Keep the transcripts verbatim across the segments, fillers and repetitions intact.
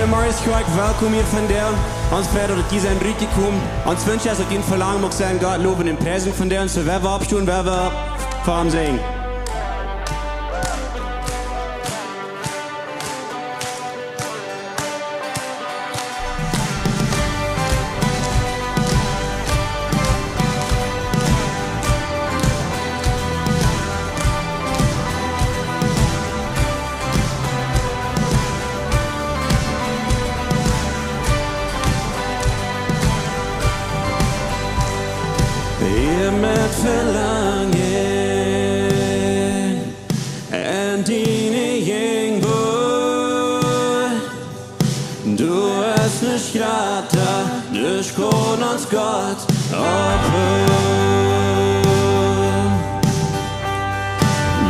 Marius Kjoakj, welkom hia vondoag. Ons freit daut jie sent rutjekomen. Ons Wensch es daut jie velangen moakt sennen Gott lowen un priesen vondoag. Soo, woa wie oppstonen, woa wie fa am sinjen. Hia met Velangen en diene Jäajenwoat. Doa es nuscht jrata, nuscht kaun ons Gott oppholen.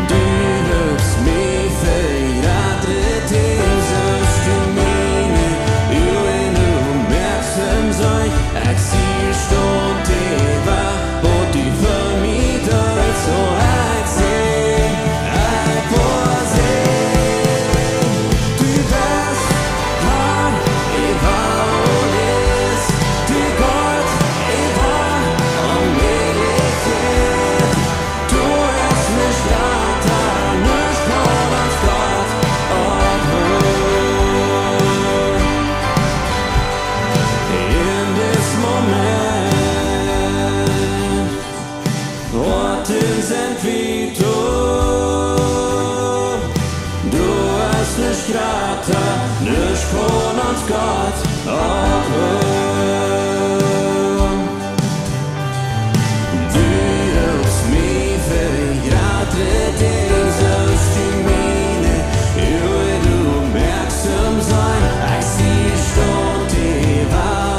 Du hopst mie fa jratre Dinja aus du miene Uagen oppmoakst. Ekj sie stonen, waut du fa mie deist, soo ekj sinj, ekj woa sinjen. Du best Har äwa aules, de Gott äwa Onmäajlichkjeit. Doa es nuscht jrata, nuscht kaun ons Gott oppholen. En dis Moment, Gott, sent wie doa. Doa es nuscht jrata, nuscht kaun ons Gott oppholen. Du hopst mie fa jratre Dinja aus du miene Uagen oppmoakst. Ekj sie stonen,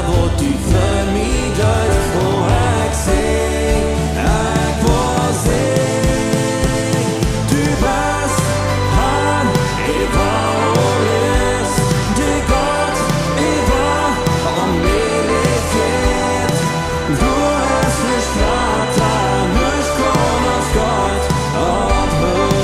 waut du fa mie deist, soo ekj sinj, ekj woa sinjen. Du best Har äwa aules, de Gott äwa Onmäajlichkjeit. Doa es nuscht jrata, nuscht kaun ons Gott oppholen.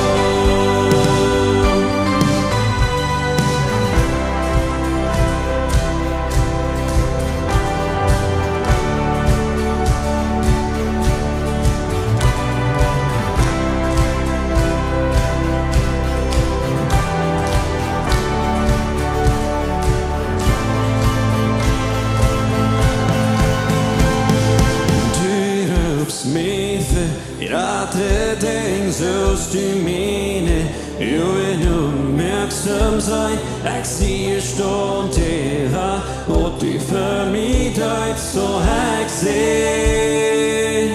Du hopst mie fa jratre Dinja aus du miene Uagen oppmoakst. Ekj sie stonen, waut du fa mie deist, soo ekj sinj.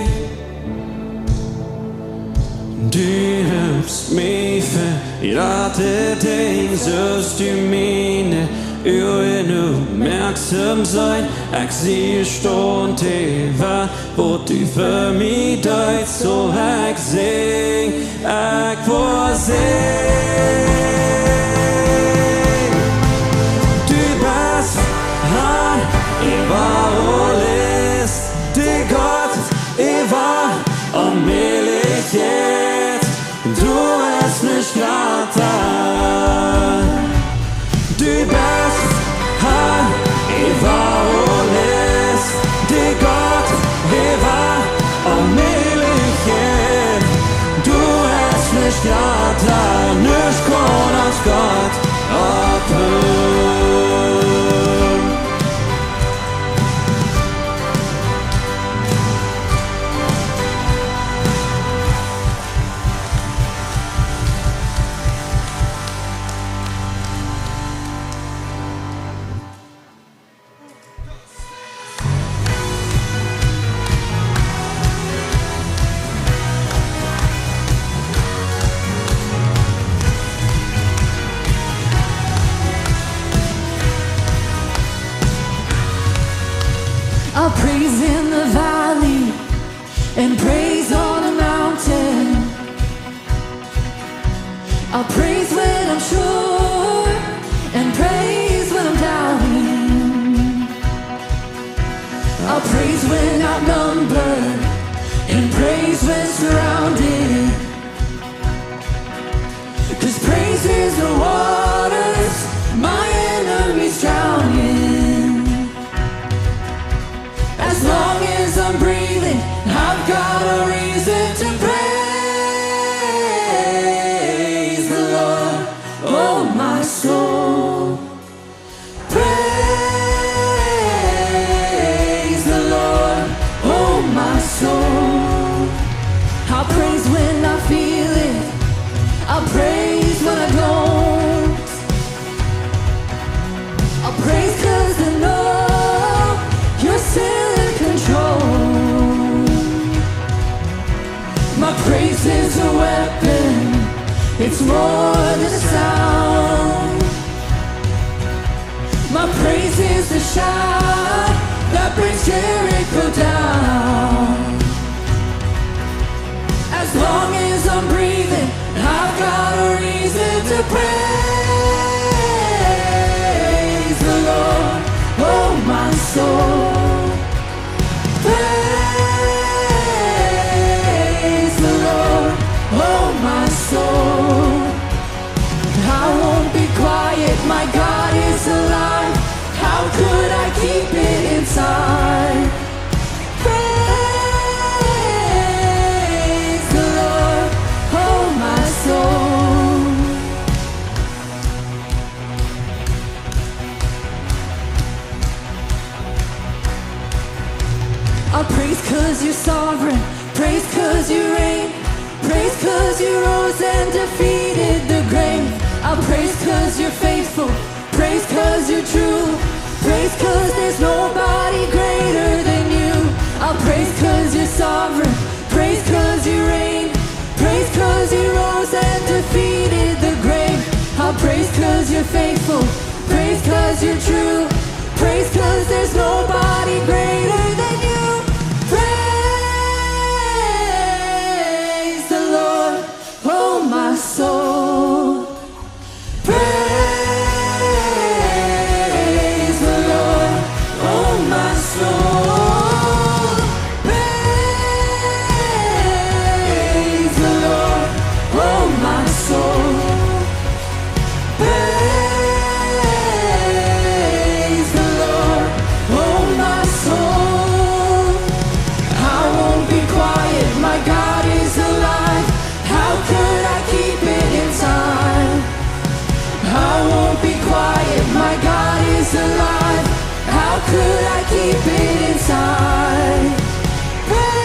Du hopst mie fa jratre Dinja aus du miene Uagen oppmoakst. Ekj sie stonen, waut du fa mie deist, soo ekj sinj, ekj woa sinjen. Du best Har äwa aules, de Gott äwa Onmäajlichkjeit. Doa es nuscht jrata. Du best Har äwa aules, de Gott äwa Onmäajlichkjeit. Doa es nuscht jrata, nuscht kaun ons Gott oppholen. I'll praise in the valley and praise on the mountain. I'll praise when I'm sure and praise when I'm doubting. I'll praise when outnumbered and praise when surrounded. 'Cause praise is the waters my enemies drown. It's more than a sound. My praise is the shout that brings Jericho down. As long as I'm breathing, I've got a reason to praise the Lord, oh my soul. Praise the Lord, oh my soul. I won't be quiet, my God is alive. How could I keep it inside? Praise the Lord, oh my soul. I praise 'cause you're sovereign. Praise 'cause you reign. Praise 'cause you rose and defeated the grave. I praise 'cause you're faithful. Praise 'cause you're true. Praise 'cause there's nobody greater than you. I praise 'cause you're sovereign. Praise 'cause you reign. Praise 'cause you rose and defeated the grave. I praise 'cause you're faithful. Praise 'cause you're true. Praise 'cause there's nobody greater than you. Praise the Lord, oh my soul. Praise the Lord, oh my soul. Praise the Lord, oh my soul. Praise the Lord, oh my soul. I won't be quiet, my God is alive. How could I keep it inside? I won't be quiet, my God is alive. How could I keep it inside? Praise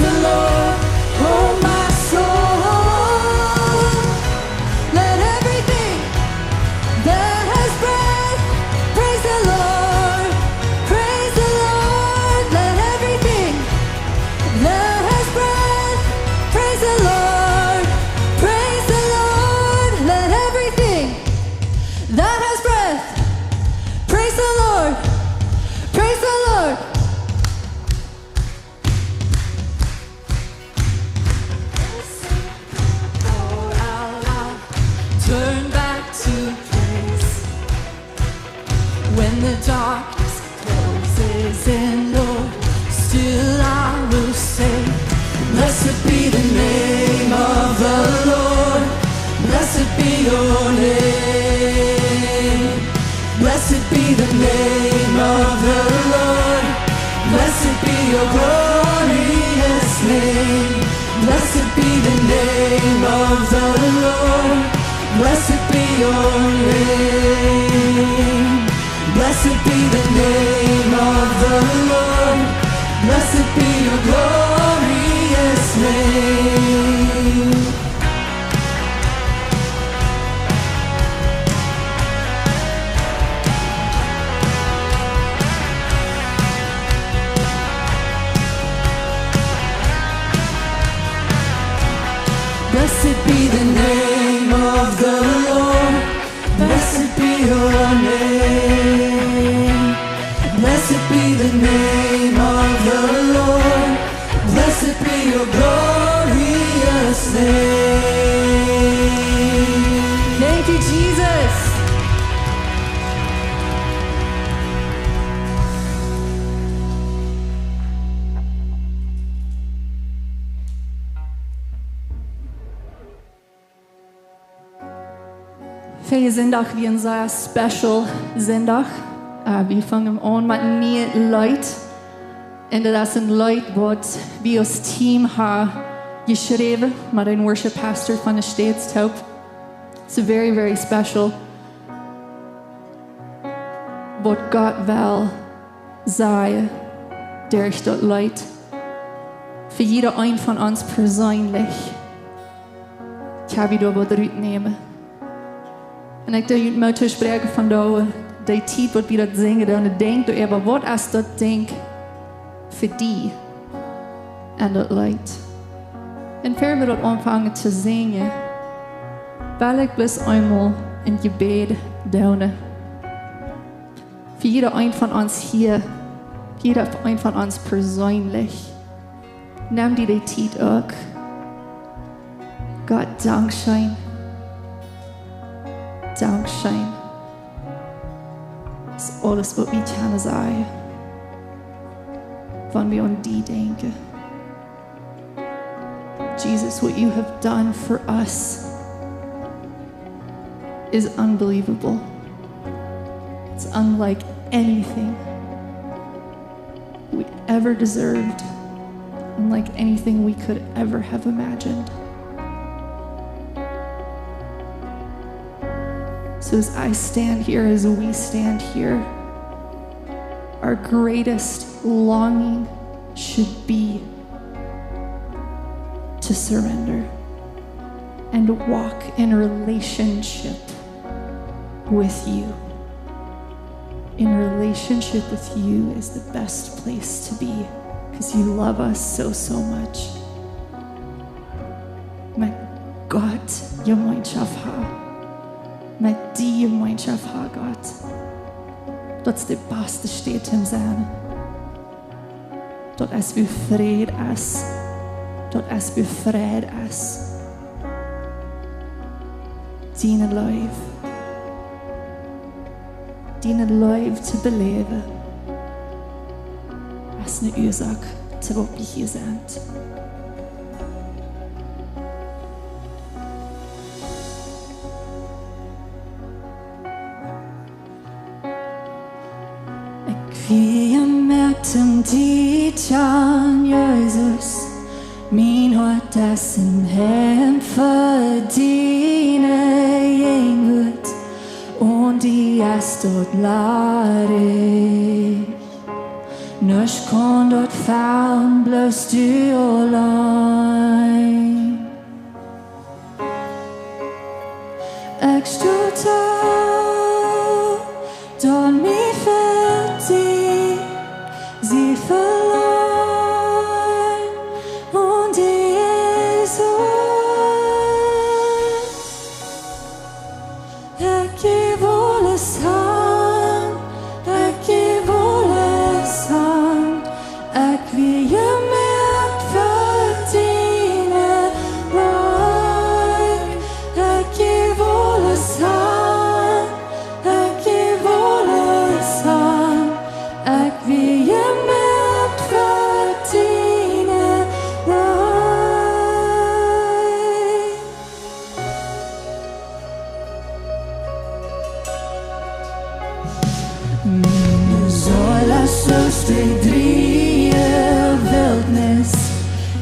the Lord, oh my soul. Let everything that has breath praise the Lord. Praise the Lord. Let everything that has breath praise the Lord. Praise the Lord. Let everything that has breath praise the Lord. Praise the Lord. Pour out loud, turn back to praise. When the darkness closes in, Lord, still I will say, blessed be the name of the Lord. Blessed be your name. Blessed be the name of the Lord. Blessed be your glorious name. Blessed be the name of the Lord. Blessed be your name. Blessed be the name of the Lord. Blessed be your glorious name. Blessed be the name of the Lord. Blessed be your name. Blessed be the name of the Lord. Blessed be your glorious name. Thank you, Jesus. Verjen Sindach wia een sea special Sindach. Äh, wie fungen aun met een nieet Leet. Un daut es een Leet waut wie aus Team haben jeschräwen, met een worship pastor von de States toop. It's very, very special. Waut Gott well sajen derch daut Leet. Fa jieda een von ons perseenlich. Ekj hab doa waut rutnämen. Un ekj deed junt mau toospräakjen von doa, dee Tiet waut wie daut sinjen, dan denkj doa äwa, waut es daut Dinkj fa die en daut Leet? Un ea wie daut aunfangen to sinjen, well ekj bloos eemol een Jebäd doonen. Fa jieda een von ons hia, jieda een von ons perseenlich. Nem die de Tiet uk. Gott, dankscheen. Dankscheen. Daut es aules, waut wie kjennen sajen, wan wie aun die denkjen. Jesus, what you have done for us is unbelievable. It's unlike anything we ever deserved, unlike anything we could ever have imagined. So as I stand here, as we stand here, our greatest longing should be to surrender and walk in relationship with you. In relationship with you is the best place to be, because you love us so, so much. Met Gott Jemeenschoft haben. Met die Jemeenschoft haben, Gott. Daut es de baste Städ toom sennen. Daut es, wua Fräd es. Daut es, wua Fräd es. Diene Leew. Diene Leew to beläwen es eene Uasoak, wuarom wie hia sent. Ekj wia jemoakt om die to kjanen, Jesus. Mien Hoat es een Heim fa diene Jäajenwoat, un die es doa ladich. Nuscht kaun doa fälen, bloos du auleen. Ekj sto doa, dan mie fält die, sie veloaren, un die es aus. Ekj jeef aules han, ekj jeef aules han, ekj wia jemoakt fa diene Leew. Ekj jeef aules han, ekj jeef aules han, ekj wia jemoakt fa diene Leew. Miene Seel es soo aus de dreeje Wiltnis,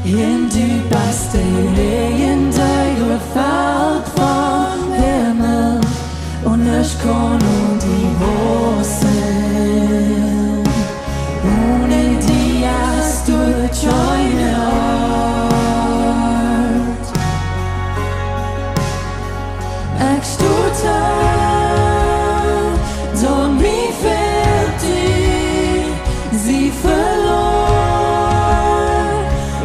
un du best de Räajen, dee doa fält vom Himmel, un nuscht kaun aun die wausen. Onen die es doa kjeene Oat. Ekj sto doa, dan mie fält die, sie veloaren,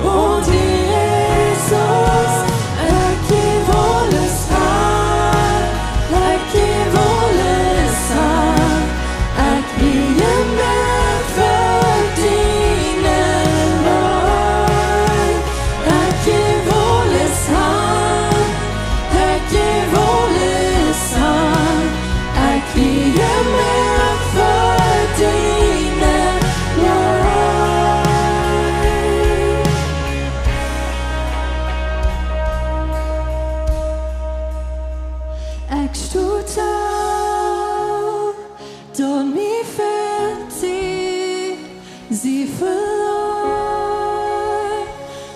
un die es aus. Ekj jeef aules han, ekj jeef aules han, ekj wia jemoakt fa diene Leew. Ekj jeef aules han, ekj jeef aules han, ekj wia jemoakt fa diene Leew. Ekj sto doa, dan mie fält die, sie veloaren,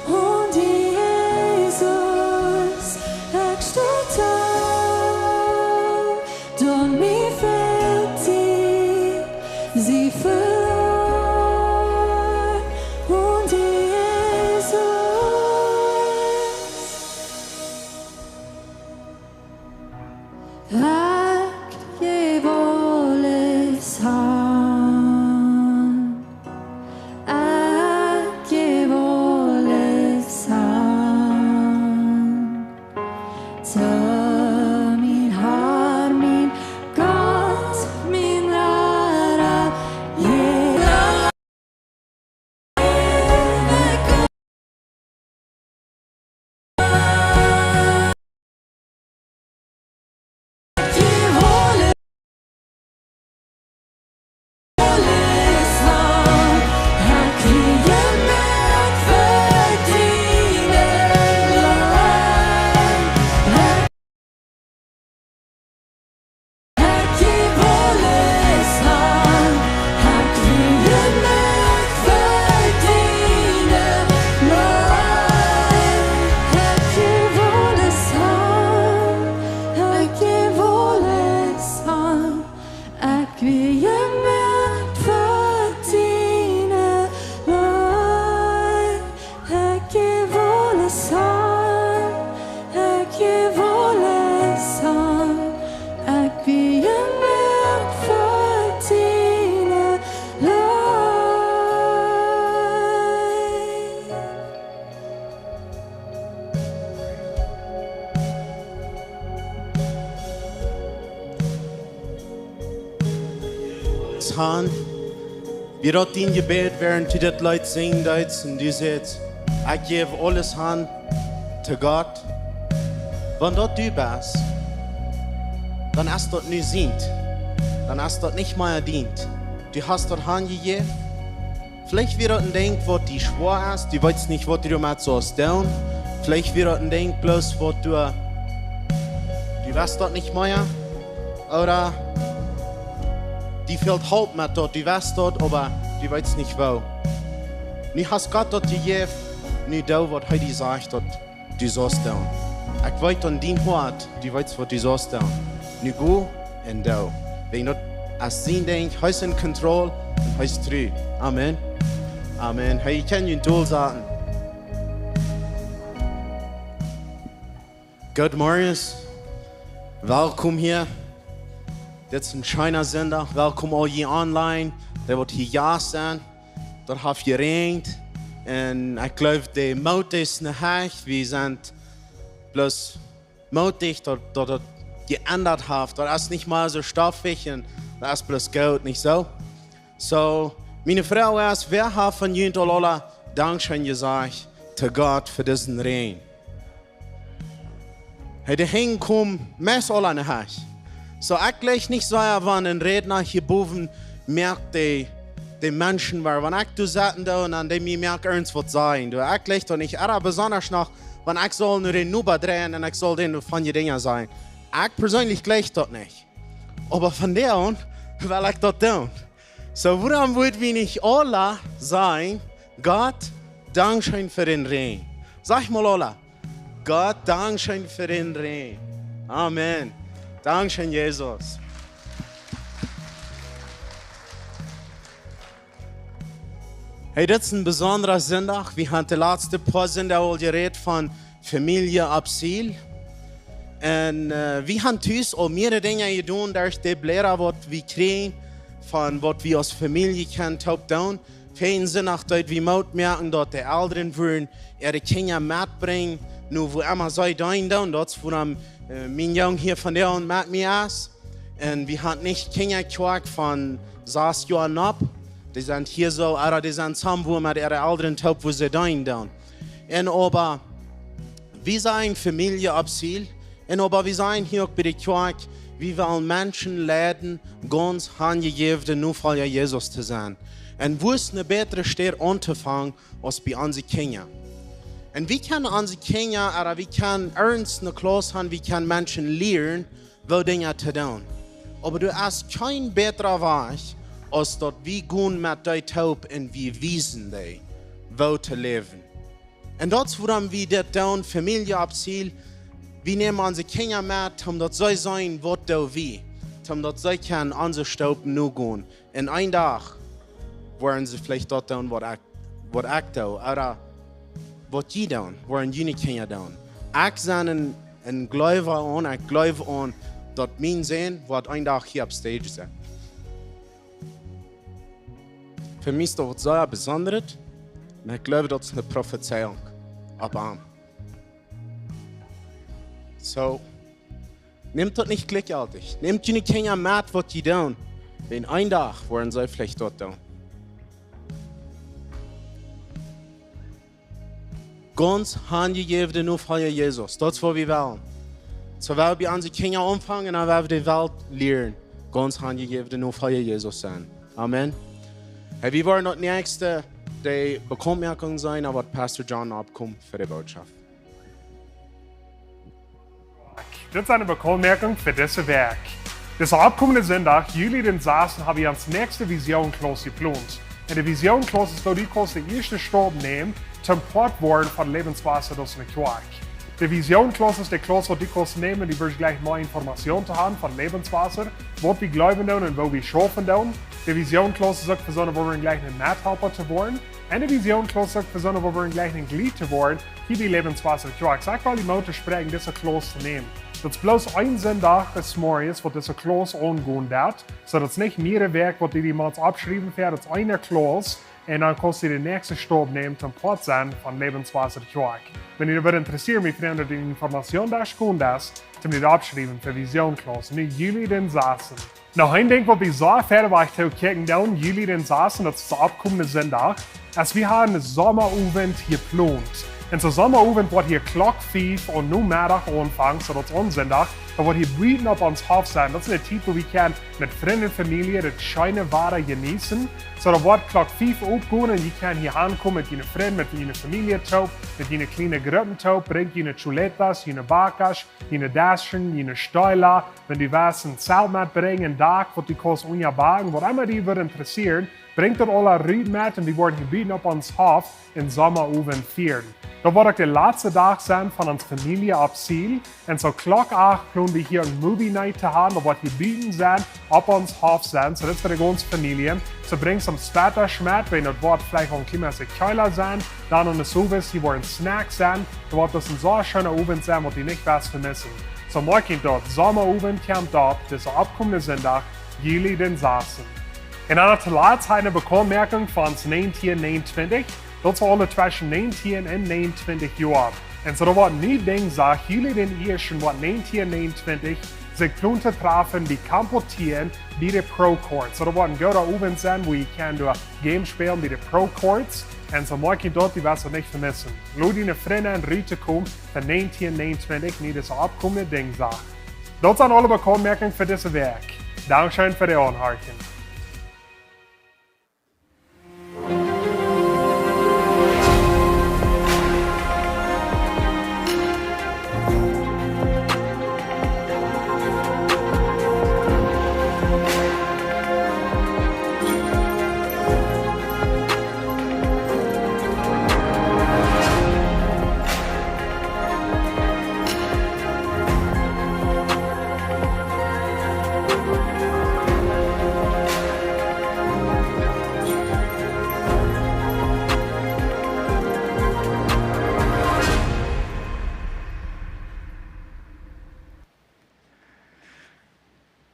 un die es aus. Ekj sto doa, dan mie fält die, sie veloaren, un die es aus. Ekj jeef aules han. Herr, wie daut dien Jebäd wäarent du dit Leet sinjen deetst un du sajchst: "Ekj jäw aules han to Gott." Wan daut du best, dan es daut nu sient. Dan es daut nich mea dient. Du hast daut hanjejäft. Veleicht wia daut een Dinkj, waut die schwoa es. Du weetst nich, waut du doamet saust doonen. Veleicht wia daut een Dinkj bloos, waut du, du weetst daut nich mea. Ooda die fält Help met daut, du weetst daut, oba du weetst nich woo. Nu hast Gott daut jejäft, nu doo, waut hee die sajcht, daut du saust doonen. Ekj weet aun dien Hoat, du weetst, waut du saust doonen. Nu go un doo. Wäajen daut es sien Dinkj, hee es en control un hee es tru. Amen. Amen. Hey, jie kjennen junt dolsaten. Goodemorjes. Welkom hia. Dit es een scheena Sindach. Welkom aul jie online, dee waut hia Jast sent. Daut haft jeräajent. Un ekj gleew, de Moot es noch heich. Wie sent bloos mootich, daut, daut daut jeendat haft. Daut es nich mea soo stoffich un daut es bloos goot, nich soo? So, miene Froag es, wäa haft von junt aul aula Dankscheen jesajcht to Gott fa disen Räajen? Hey, de Henj komen meist aula no heich. So, ekj jleich nich soo, wan een Rädna hia bowen moakt de, de Menschen woa. Wan ekj doa sitten doo un dan dee mie moakt irjent waut sajen. Doo ekj jleich daut nich, ooda besonda noch, wan ekj saul no dän Noba dreien un ekj saul dän von dee Dinja sajen. Ekj perseenlich jleich daut nich. Oba vondoag well ekj daut doonen. So, wuarom wudden wie nich aula sajen: "Gott, Dankscheen fa dän Räajen"? Saj mol aula: "Gott, Dankscheen fa dän Räajen." Amen. Dankscheen, Jesus. Hey, dit es een besondra Sindach. Wie haben de latste poa Sindach aul jerät von Famielje opp Ziel. Un, äh, wie haben tus aul mearere Dinja jedonen derch de Bläda, waut wie kjrieen, von waut wie aus Famielje kjennen toop doonen. Väajen Sindach deed wie Moot moaken, daut de Elren wudden äare Kjinja metbrinjen, no wua emma see deenen doonen. Daut es wuarom, äh, mien Jung hia vondoag met mie es. Un wie haben nich Kjinjakjoakj von sas Joa un opp. Dee sent hia soo, ooda dee sent somewhere met äare Elren toop, wua see deenen doonen. Un oba wie sent Famielje opp Ziel. Un oba wie sent hia uk bie de Kjoakj, wie wellen Menschen leiden, gaunz hanjejäwne Nofolja Jesus to sennen. Un wua es eene bätre Städ auntofangen aus bie onse Kjinja? Un wie kjennen onse Kjinja, ooda wie kjennen irjent eene Klauss haben, wie kjennen Menschen lieren, woo Dinja to doonen. Oba doa es kjeen bätra Wajch, aus daut wie gonen met dee toop un wie wiesen dee, woo to läwen. Un daut es wuarom wie dit doonen, Famielje opp Ziel. Wie nämen onse Kjinja met, om daut see seenen, waut doo wie, om daut see kjennen onse Stoopen nogonen. Un een Dach woaren see veleicht daut doonen, waut ekj, waut ekj doo, ooda waut jie doonen, woaren june Kjinja doonen. Ekj sie een, een Jleewa aun, ekj jleew aun, daut mien Sän woat een Dach hia opp stage sennen. Fa mie es daut waut sea Besondret, un ekj jleew, daut es eene Profezeiunk opp am. So, nämt daut nich jlikjjeltich. Nämt june Kjinja met, waut jie doonen. Wäajen een Dach woaren see veleicht daut doonen. Gaunz hanjejäwne Nofolja Jesus. Daut es, waut wie wellen. So, wie wellen onse Kjinja aunfangen un wie wellen de Welt lieren, gaunz hanjejäwne Nofolja Jesus sennen. Amen. Hey, wie woaren daut näakjste, de Bekauntmoakunk sennen, oba Pastor John oppkomen fa de Bootschoft. Dit es eene Bekauntmoakunk fa dise Wäakj. Disen oppkomenden Sindach, Juli dän sasten, hab wie onse näakjste Vision Class jeplont. Un de Vision Class es, woo du kaust dän ieeschten Staup nämen, toom Poat woaren von Lebenswasser, daut es eene Kjoakj. De Vision Class es de Class, waut du kaust nämen, du woascht jlikj mea Information to haben von Lebenswasser, waut wie jleewen doonen un woo wie schaufen doonen. De Vision Class es uk fa soone, woo wie jlikj een Methalpa to woaren. Un de Vision Class es uk fa soone, woo wie jlikj een Jlied to woaren, hia bie Lebenswasser Kjoakj. Saj ekj well die Moot toospräakjen, dise Class to nämen. Daut es bloos een Sindach zemorjes, waut dise Class aungonen deit. So, daut es nich mearere Wäakj, waut du die motst oppschriewen fa, daut es eene Class. Un dan kaust du dän näakjsten Staup nämen, toom Poat sennen von Lebenswasser Kjoakj. Wan die daut wudd interesseren, wie Frind, dee Information doa schekjikjt es, toom die oppschriewen fa Vision Class. Nu Juli dän sasten. Nu, een Dinkj, waut wie soo wieda wajch to kjikjen doonen, Juli dän sasten, daut es de oppkommende Sindach, es wie haben eenen Sommaowent jeplont. Un soo Sommaowent woat hia Klock fief aun Nomeddach aunfangen, soo daut es aun Sindach, dan woat hia buten opp ons Hoff sennen. Daut es eene Tiet, wua wie kjennen met Frind un Famielje daut scheene Wada jeneeten. Soo, dan woat Klock fief oppgonen un jie kjennen hia aunkomen met june Frind, met june Famielje toop, met june kjliene Gruppen toop, brinjt june chuletas, june bakasch, june Deschen, june Steela, wan du west een Zelt metbrinjen, een Dak, waut du kaust unjabakjen, waut emma die wudd interessieren, brinjt daut aula rut met un wie woaren hia buten opp ons Hoff eenen Sommaowent fieren. Daut woat uk de latste Dach sennen von ons Famielje opp Ziel. Un soo Klock acht plon wie hia een Movie Night to haben, daut woat hia buten sennen, opp ons Hoff sennen, soo daut es fa de gaunze Famielje. Soo brinjt soon Spettasche met, wan daut woat veleicht een kjlien bät kjeela sennen, dan aun de Sowes, hia woaren Snacks sennen, daut woat dus een soo scheena Owent sennen, waut du nich woascht vemissen. Soo moakj junt daut, Sommaowent kjemt opp, dis oppkommende Sindach, Juli dän sasten. Un dan to latst eene Bekauntmoakjunk von ons näajentieen näajenuntwintich, daut es aule tweschen näajentieen un näajenuntwintich Joa. Un soo daut woat nu Dinjsdach, Juli dän ieeschten, woat näajentieen näajenuntwintich, sikj plon to trafen bie Campo tieen bie de Pro Courts. Soo daut woat een gooda Owent sennen, wua jie kjennen doa Games spälen bie de Pro Courts. Un soo moakj junt daut, du woascht daut nich vemissen. Lod june Frind en rut to komen fa näajentieen näajenuntwintich, nu dis oppkommende Dinjsdach. Daut sent aule Bekauntmoakjungen fa dise Wäakj. Dankscheen fa daut Aunhorchen.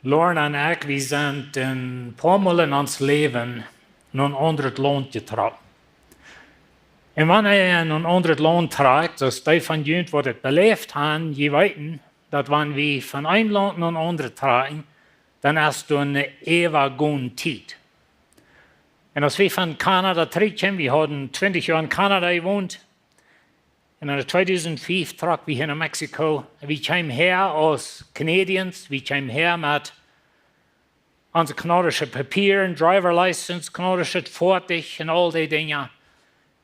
Lauren un ekj, wie sent een poa Mol en ons Läwen no een aundret Launt jetrocken. Un wan eena en een aundret Launt trakjt, soo aus dee von junt, waut et beläft haben, jie weeten, daut wan wie von een Launt no een aundret trakjen, dan es doa eene Äwagonstiet. Un aus wie von Kanada trigjkjeemen, wie hauden twintich Joa en Kanada jewont, un en tweedusent fief trocken wie hia no Mexiko. Un wie kjeemen häa aus Canadians, wie kjeemen häa met onse kanadische Papieren, Driver License, kanadischet Foatich un aul dee Dinja.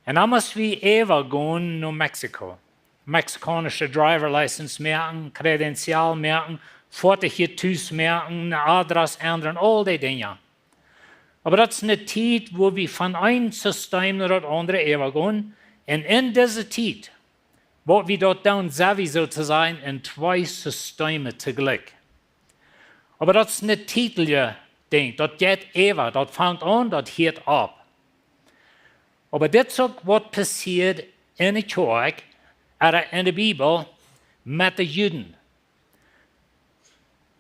Un dan must wie äwagonen no Mexiko. Mexikaunische Driver License moaken, Credencial moaken, Foatich tus moaken, eene Adress endren, aul dee Dinja. Oba daut es eene Tiet, wua wie von een System no daut aundre äwagonen. Un en dise Tiet, waut wie doa doonen, sent wie soo to sajen en twee Systeme toojlikj. Oba daut es een tietlich Dinkj, daut jeit äwa, daut fangt aun, daut hieet opp. Oba dit es uk waut passieet en de Kjoakj, ooda en de Bibel, met de Juden.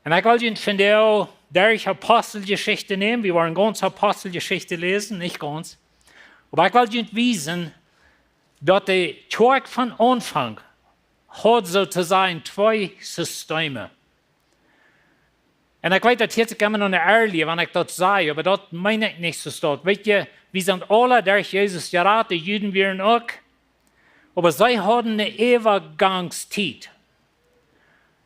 Un ekj well junt vondoag derch Aposteljeschicht nämen. Wie woaren gaunz Aposteljeschicht läsen, nich gaunz. Oba ekj well junt wiesen, daut de Kjoakj von Aunfank haud soo to sajen twee Systeme. Un ekj weet, daut hieet sikj emma noch een Erlie, wan ekj daut saj, oba daut meen ekj nich soo stoakj. Weetst, wie sent aule derch Jesus jerat, de Juden wieren uk. Oba see hauden eene Äwagonstiet.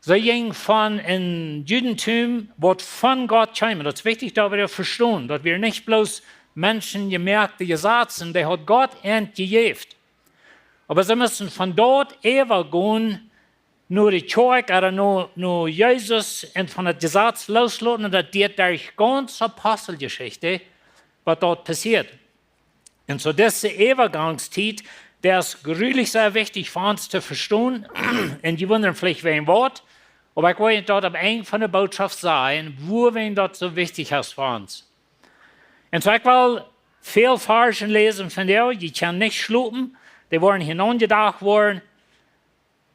See jinjen von een Judentum, waut von Gott kjeem. Daut es wichtich, daut wie daut vestonen, daut wia nich bloos menschenjemoakte Jesazen, dee haud Gott an jejäft. Oba see musten von doa äwagonen no de Kjoakj, ooda no, no Jesus un von daut Jesaz lossloten, un daut deed derch gaunz Aposteljeschicht, waut doa passieet. Un soo dise Äwagonstiet, dee es grulich sea wichtich fa ons to vestonen. Un jie wundren veleicht wäajen waut, oba ekj well junt daut aum Enj von de Bootschoft sajen, wuarom daut soo wichtich es fa ons. Un soo ekj well väl Varzen läsen vondoag, jie kjennen nich schlopen, dee woaren hia aunjedocht woaren.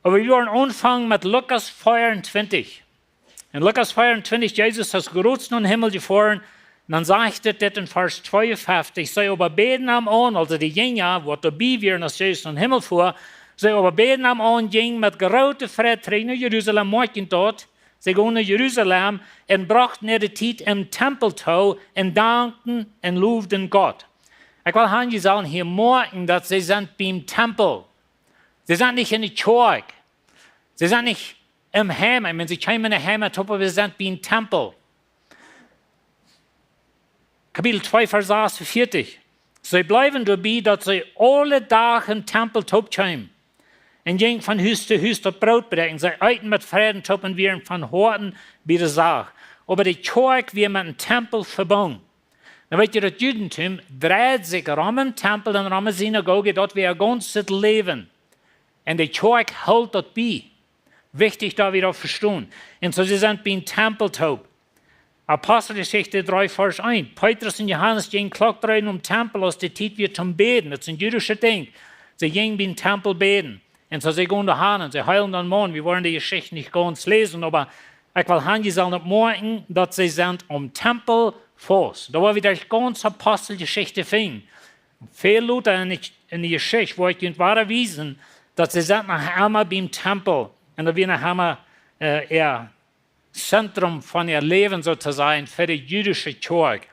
Oba wie woaren aunfangen met Lukas vea un twintich. En Lukas vea un twintich, Jesus es groots nom Himmel jefoaren. Un dan sajcht et dit en Varsch tweeunfeftich: See oba bäden am aun, aulsoo de Jinja, waut doabie wieren, aus Jesus nom Himmel foa, see oba bäden am aun, jinjen met groote Freid trigj no Jerusalem, moakjen doa See gonen no Jerusalem un brochten äare Tiet em Tempel too un dankten un lowden Gott. Ekj well han, jie sellen hia moakjen, daut see sent biem Tempel. See sent nich enne Kjoakj. See sent nich em Heim. Ekj meen, see kjeemen enne Heim, oba see sent biem Tempel. Kapitel twee, Varsch sechsunvierzig. See bleewen doabie, daut see aule Doag em Tempel toop kjeemen un jinjen von Hus to Hus daut Broot bräakjen. See eeten met Freiden toop un wieren von Hoaten bie de Sach. Oba de Kjoakj wia met dän Tempel vebungen. Nu weet jie, daut Judentum dreid sikj rom em Tempel un rom de Sinagoge, daut wia äa gaunzet Läwen. Un de Kjoakj hilt daut bie. Wichtich, daut wie daut vestonen. Un soo, see sent biem Tempel toop. Aposteljeschicht dree, Varsch eent. Petrus un Johanes jinjen Klock dree nom Tempel, aus de Tiet wia toom bäden. Daut es een judischet Dinkj. See jinjen biem Tempel bäden. Un soo, see gonen doa han un see heelen dän Maun. Wie woaren de Jeschicht nich gaunz läsen, oba ekj well han, jie sellen oppmoakjen, daut see sent aum Tempel faust. Doa woa wie de gaunze Aposteljeschicht finjen. Väl lota enne, enne Jeschicht, woa ekj junt woa wiesen, daut see sent noch emma biem Tempel. Un daut wia noch emma, äh, äa Zentrum von äa Läwen, soo to sajen, fa de judische Kjoakj.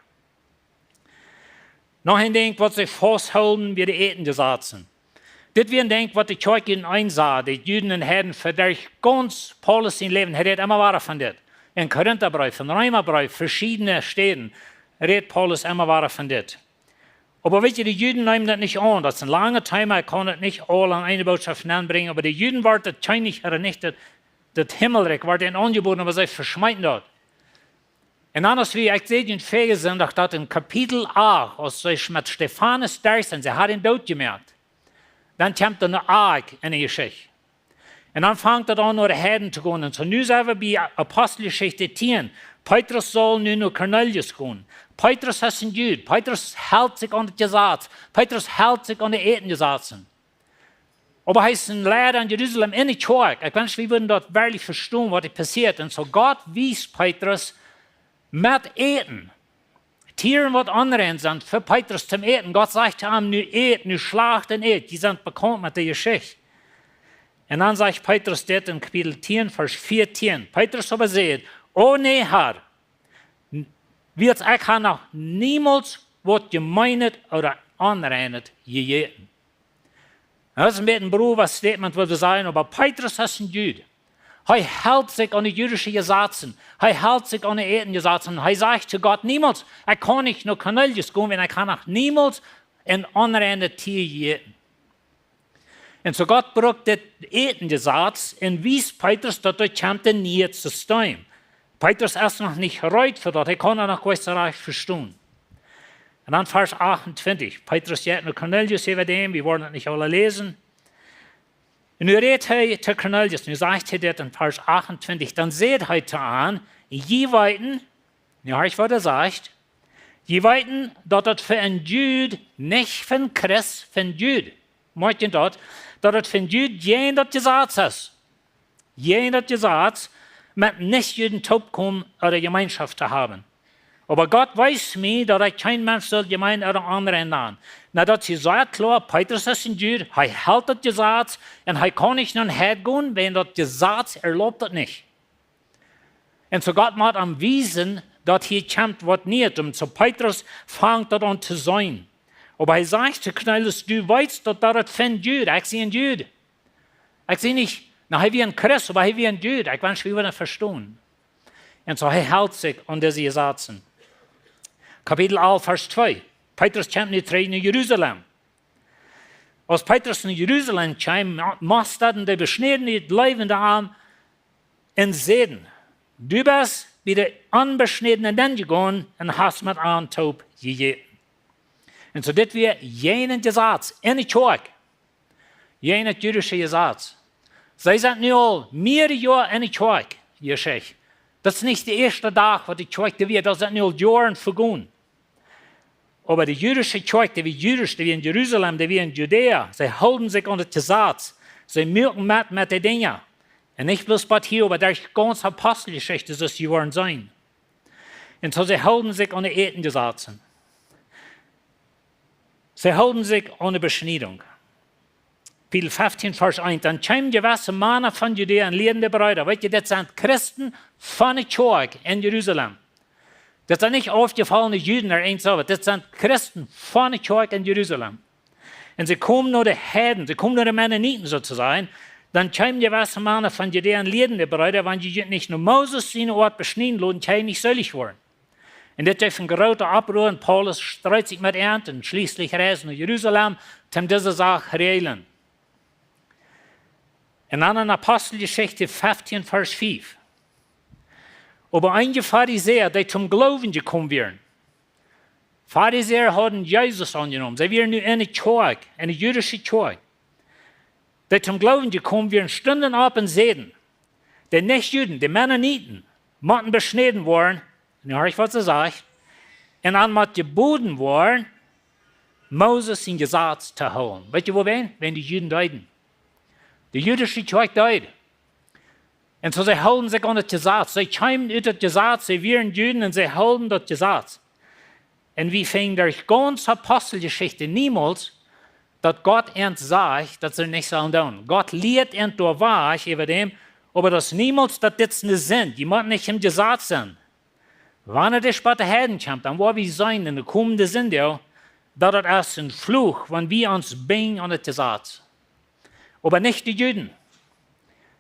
Noch een Dinkj, waut see fausthielden, wia de Ätenjesazen. Dit wia een Dinkj, waut de Kjoakj en een sach, de Juden un Heiden, fa derch gaunz Paulus sien Läwen, hee rät emma wada von dit. En Korintabreef, en Reemabreef, veschiedne Städen rät Paulus emma wada von dit. Oba weet jie, de Juden neemen daut nich aun. Daut es een langet Thema, ekj kaun daut nich aul aun eene Bootschoft nenbrinjen, oba de Juden wort daut Kjennichrikj, ooda nich daut, daut Himmelrikj, wort an aunjebooden, oba see veschmeeten daut. Un dan aus wie, ekj säd junt väajen Sindach, daut en Kapitel acht, aus see met Stefanus derch sent, see hauden am doot jemoakt, dan kjemt doa een Akj enne Jeschicht. Un dan fangt daut aun, no de Heiden to gonen. Un soo, nu sent wie bie Aposteljeschicht tieen. Petrus saul nu no Kornelius gonen. Petrus es een Jud. Petrus helt sikj aun daut Jesaz. Petrus helt sikj aun de Ätenjesazen. Oba hee es een Leida en Jerusalem enne Kjoakj. Ekj wensch, wie wudden daut werkjlich vestonen, waut hia passieet. Un soo Gott wiest Petrus met Äten. Tieren, waut onrein sent, fa Petrus toom äten. Gott sajcht to am: "Nu ät, nu schlacht un ät. Jie sent bekaunt met de Jeschicht." Un dan sajcht Petrus dit en Kapitel tieen, Varsch vieetieen. Petrus oba säd: "O nä, Herr, wiels ekj hab noch niemols waut Jemeenet ooda Onreinet jejäten." Daut es een bät een browet Statement, wudd wie sajen, oba Petrus es een Jud. Hee helt sikj aun de judische Jesazen. Hee helt sikj aun de Ätenjesazen. Hee sajcht to Gott niemols: "Ekj kaun nich no Kornelius gonen, wiels ekj hab noch niemols een onreinet Tia jejäten." Un soo Gott brukt dit Ätenjesaz un wiest Petrus, daut doa kjemt een nieet System. Petrus es noch nich reed fa daut. Hee kaun daut noch nich soo rajcht vestonen. Un dan Varsch achtuntwintich. Petrus jeit no Kornelius äwa däm, wie woaren daut nich aula läsen. Un nu rät hee to Kornelius, nu sajcht hee dit en Varsch achtuntwintich, dan säd hee to an: "Jie weeten", nu horcht, waut hee sajcht, "jie weeten, daut daut fa een Jud, nich fa een Christ, fa een Jud, moakj daut, daut daut fa een Jud jäajen daut Jesaz es, jäajen daut Jesaz, met Nichjuden toopkomen ooda Jemeenschoft to haben. Oba Gott wiest mie, daut ekj kjeen Mensch saul jemeent ooda onrein nanen." Nu, daut es soo kloa, Petrus es een Jud, hee helt daut Jesaz un hee kaun nich no Heiden gonen, wiels daut Jesaz erlaubt daut nich. Un soo Gott mott am wiesen, daut hia kjemt waut nieet. Un soo Petrus fangt daut aun to seenen. Oba hee sajcht to Kornelius: "Du weetst, daut daut fa een Jud, ekj sie een Jud. Ekj sie nich, nu, hee wia een Christ, oba hee wia een Jud. Ekj wensch, wie wudden vestonen." Un soo hee helt sikj aun dise Jesazen. Kapitel alf, Varsch twee. Petrus kjemt nu trigj no Jerusalem. Aus Petrus no Jerusalem kjeem, musterden de beschnädne Jleewende am un säden: "Du best bie de Onbeschnädne nenjegonen un hast met an toop jejäten." Un soo dit wia jäajen daut Jesaz enne Kjoakj. Jäajen daut judische Jesaz. See sent nu aul mearere Joa enne Kjoakj, Jeschicht. Daut es nich de ieeschte Dach, waut de Kjoakj doa wia, daut sent nu aul Joaren vegonen. Oba de judische Kjoakj, dee wia judisch, dee wia en Jerusalem, dee wia en Judäa, see hilden sikj aun daut Jesaz. See muaken met, met de Dinja. Un nich bloos waut hia, oba derch gaunz Aposteljeschicht es daut jeworden sennen. Un soo, see hilden sikj aun de Ätenjesazen. See hilden sikj aun de Beschniedunk. Kapitel feftieen, Varsch eent. Dan kjeemen jewesse Mana von Judäa un lieeden de Breeda. Weet jie, dit sent Christen von de Kjoakj en Jerusalem. Dit sent nich aufjefolne Juden ooda irjent soo waut. Dit sent Christen von de Kjoakj en Jerusalem. Un see komen no de Heiden, see komen no de Mennoniten soo to sajen. Dan kjeemen jewesse Mana von Judäa un lieeden de Breeda: Wan jie junt nich no Moses siene Oat beschnieden loten, kjenn jie nich seelich woaren. Un dit jeef een grooten Opprua un Paulus street sikj met an un schlieslich reisd no Jerusalem, om dise Sach reajlen. Un dan en Aposteljeschicht feftieen, Varsch fief. Oba eenje Farisäa, dee toom Gloowen jekomen wieren. Farisäa hauden Jesus aunjenomen. See wieren nu en de Kjoakj, en de jüdische Kjoakj. Dee toom Gloowen jekomen wieren, stunden opp un säden: De Nich-Juden, de Mennoniten, motten beschnäden woaren. Nu hia ekj, waut see sajcht. Un an mott jeboden woaren, Moses sien Jesaz to hoolen. Weet jie wuarom? Wiels de Juden deeden. De jüdische Kjoakj deed. Un soo see hilden sikj aun daut Jesaz. See kjeemen ut daut Jesaz, see wieren Juden un see hilden daut Jesaz. Un wie finjen derch gaunz Aposteljeschicht niemols, daut Gott an sajcht, daut see nich sellen doonen. Gott lieet an doa wajch äwa däm, oba daut es niemols, daut dit es ne Sind. Jie motten nich em Jesaz sennen. Wan et ieescht bie de Heiden kjemt, dan woa wie seenen en de komende Sind, jo, daut et es een Fluch, wan wie ons binjen aun daut Jesaz. Oba nich de Juden.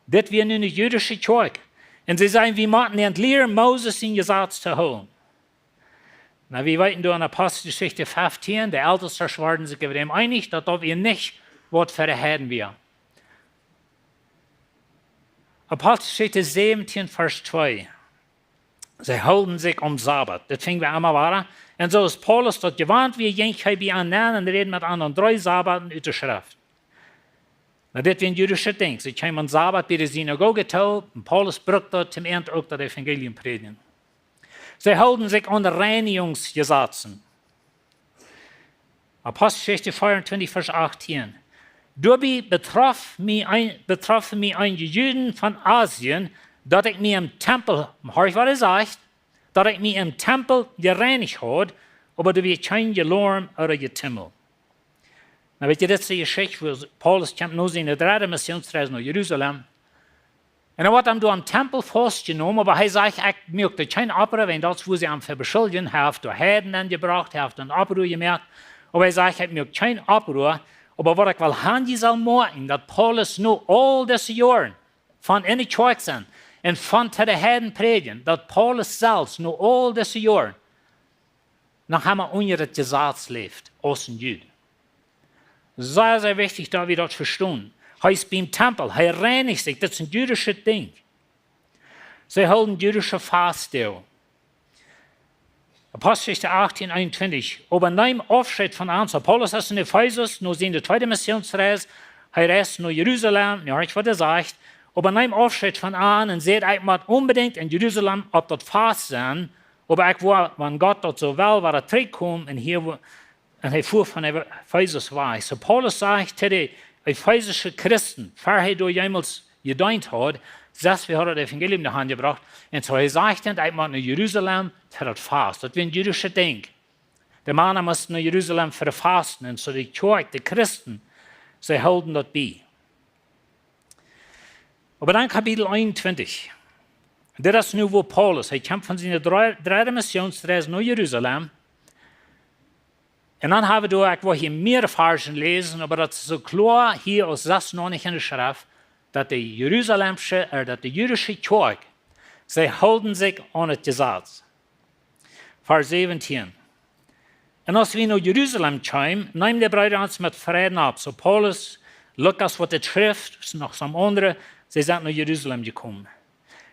Dit wia nu ne jüdische Kjoakj. Un see sajen: Wie motten an lieren, Moses sien Jesaz to hoolen. Nu, wie weeten doa en Aposteljeschicht feftieen, de Eltestasch worden sikj äwa däm eenich, daut daut wia nich waut fa de Heiden wia. Aposteljeschicht säwentieen, Varsch twee. See hilden sikj aum Sabbat. Daut finj wie emma wada. Un soo aus Paulus daut jewant wia, jinkj hee bie an nenn un räd met an aun dree Sabbaten ut de Schreft. Nu, dit wia een jüdischet Dinkj. See kjeemen aum Sabbat bie de Sinagoge too, un Paulus brukt daut, om an uk daut Evangelium prädjen. See hilden sikj aun de Reinigungsjesazen. Aposteljeschicht vea un twintich, Varsch achtieen. Doabie betrof mie een, betroffen mie eenje Juden von Asien, daut ekj mie em Tempel, hia ekj, waut hee sajcht, daut ekj mie em Tempel jereinicht haud, oba doa wia kjeen Jelorm ooda Jetummel. Nu, weet jie, dit es de Jeschicht, wua Paulus kjemt no siene dredde Missionsreis no Jerusalem. Un hee woat dan doa em Tempel faustjenomen, oba hee sajcht: Ekj muak doa kjeen Opprua, wiels daut es, wua see am fa beschuljen. Hee haft doa Heiden nenjebrocht, hee haft een Opprua jemoakt. Oba hee sajcht: Ekj muak kjeen Opprua. Oba waut ekj well han, jie sellen moakjen, daut Paulus no aul dise Joaren von en de Kjoakj sennen un von to de Heiden prädjen, daut Paulus selfst no aul dise Joaren noch emma unja daut Jesaz läft aus een Jud. Sea, sea wichtich, daut wie daut vestonen. Hee es biem Tempel, hee reinicht sikj, daut es een jüdischet Dinkj. See hilden jüdische Fastdoag. Aposteljeschicht achtieen, eenuntwintich. Oba neem Aufscheet von an. Soo Paulus es en Efesus, no siene tweede Missionsreis. Hee reist no Jerusalem, nu hia ekj, waut hee sajcht. Oba neem Aufscheet von an un säd: Ekj mott onbedinjt en Jerusalem opp daut Fast sennen, oba ekj woa, wan Gott daut soo well, woa ekj trigjkomen. Un hia wo-, un hee fua von Efesus wajch. Soo Paulus sajcht to de efesische Christen, ver hee doa jemols jedeent haud, selfst wia hee daut Evangelium doa han jebrocht. Un soo hee sajcht dan: Ekj mott no Jerusalem to daut Fast. Daut wia een jüdischet Dinkj. De Mana musten no Jerusalem fa daut Fasten. Un soo de Kjoakj, de Christen, see hilden daut bie. Oba dan Kapitel eenuntwintich. Dit es nu, wua Paulus, hee kjemt von siene dree-, dredde Missionsreis no Jerusalem. Un dan hab wie doa, ekj woa hia mea Varschen läsen, oba daut es soo kloa hia aus sest noch nich en de Schreft, daut de Jerusalemsche, ä, daut de jüdische Kjoakj, see hilden sikj aun daut Jesaz. Varsch säwentieen. Un aus wie no Jerusalem kjeemen, neemen de Breeda ons met Freiden opp. Soo Paulus, Lukas, waut de Schreft, noch soone aundre, see sent no Jerusalem jekomen.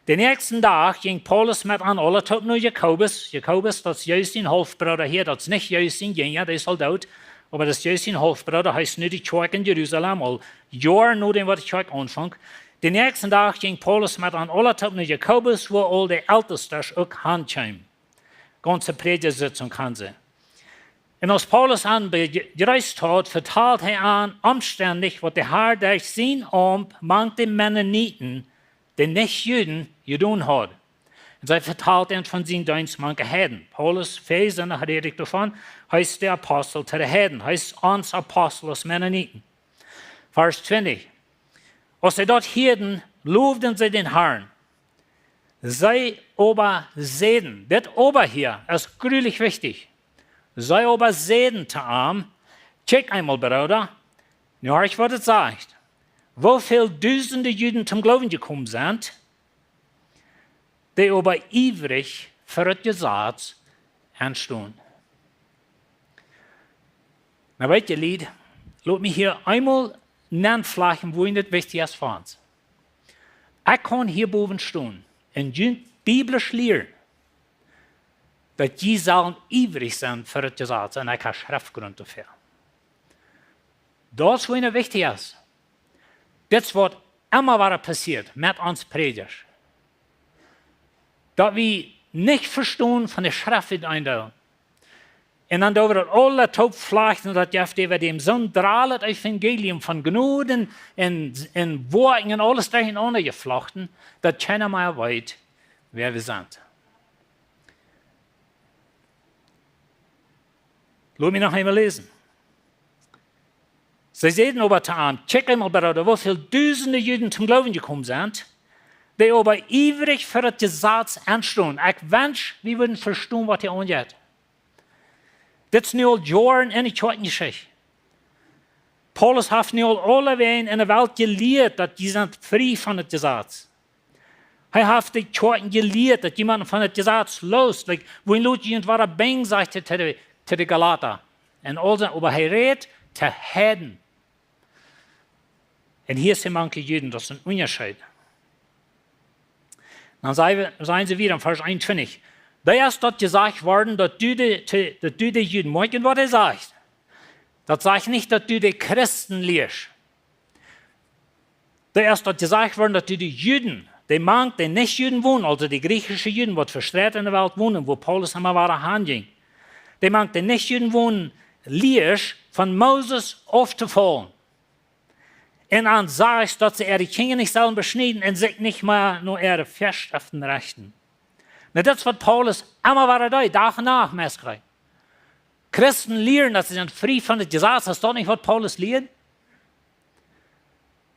Dän näakjsten Dach jinkj Paulus met an aula toop no Jakobus. Jakobus, daut es Jesus sien Haulfbrooda hia, daut es nich Jesus sien Jinja, dee es aul doot. Oba daut es Jesus sien Haulfbrooda, hee es nu de Kjoakj en Jerusalem, aul Joaren nodäm waut de Kjoakj aunfunk. Dän näakjsten Dach jinkj Paulus met an aula toop no Jakobus, wua aul de Eltestasch uk han kjeemen. Gaunze Prädjasitzunk han see. Un aus Paulus an bejreest haud, vetald hee an omstendlich, waut de Har derch sien Aumt mank de Mennoniten, de Nich-Juden, jedonen haud. Un see vetald an von sien Deenst mank de Heiden. Paulus, Efesus, räd ekj doavon, hee es de Apostel to de Heiden. Hee es ons Apostel aus Mennoniten. Varsch twintich. Aus see daut hieeden, lowden see dän Harn. See oba säden, dit oba hia es grulich wichtich. See oba säden to am: Kjikj eemol, Brooda, nu horch, waut et sajcht. Woo väl dusende Juden toom Gloowen jekomen sent, dee oba iewrich fa daut Jesaz enstonen. Nu weet jie, Lied, lot mie hia eemol nenflaggen, woo daut wichtich es fa ons. Ekj kaun hia bowen stonen un junt biblisch lieren, daut jie sellen iewrich sennen fa daut Jesaz, un ekj hab Schreftgrunt doafäa. Daut es, woo daut wichtich es. Dit es, waut emma wada passieet met ons Prädjasch. Daut wie nich vestonen von de Schreft, waut eent deit. Un dan doo wie daut aule toop flajchten, daut jeft äwa däm soon drollet Evangelium von Jnod un, un Woakjen un aules derchenaunda jeflochten, daut kjeena mea weet, wäa wie sent. Lot mie noch eemol läsen. See säden oba to am: Kjikj eemol, Brooda, woo väl dusende Juden toom Gloowen jekomen sent, dee oba iewrich fa daut Jesaz enstonen. Ekj wensch, wie wudden vestonen, waut hia aunjeit. Dit es nu aul Joaren enne Kjoakjenjeschicht. Paulus haft nu aul aulewäajen enne Welt jelieet, daut jie sent frie von daut Jesaz. Hee haft de Kjoakjen jelieet, daut jie motten von daut Jesaz loos, like, woo een lot junt wada binjen, sajcht hee to de, to de Galata. Un aul sent, oba hee rät to Heiden. Un hia es hee mank de Juden, daut es een Unjascheet. Dan saj wie, sajen see wada en Varsch eenuntwintich: Dee es daut jesajcht worden, daut du de, to, daut du de Juden, moakjen, waut hee sajcht. Daut sajcht nich, daut du de Christen lieescht. Dee es daut jesajcht worden, daut du de Juden, dee mank de Nichjuden wonen, aulsoo de griechische Juden, waut vestreit enne Welt wonen, wua Paulus emma wada hanjinkj, dee mank de Nichjuden wonen, lieescht von Moses auftofaulen. Un an sajchst, daut see äare Kjinja nich sellen beschnieden un sikj nich mea no äare Väaschreften rechten. Nu, daut es, waut Paulus emma wada deed, Dach un Nacht, meist krakjt. Christen lieren, daut see sent frie von daut Jesaz. Es daut nich, waut Paulus lieed?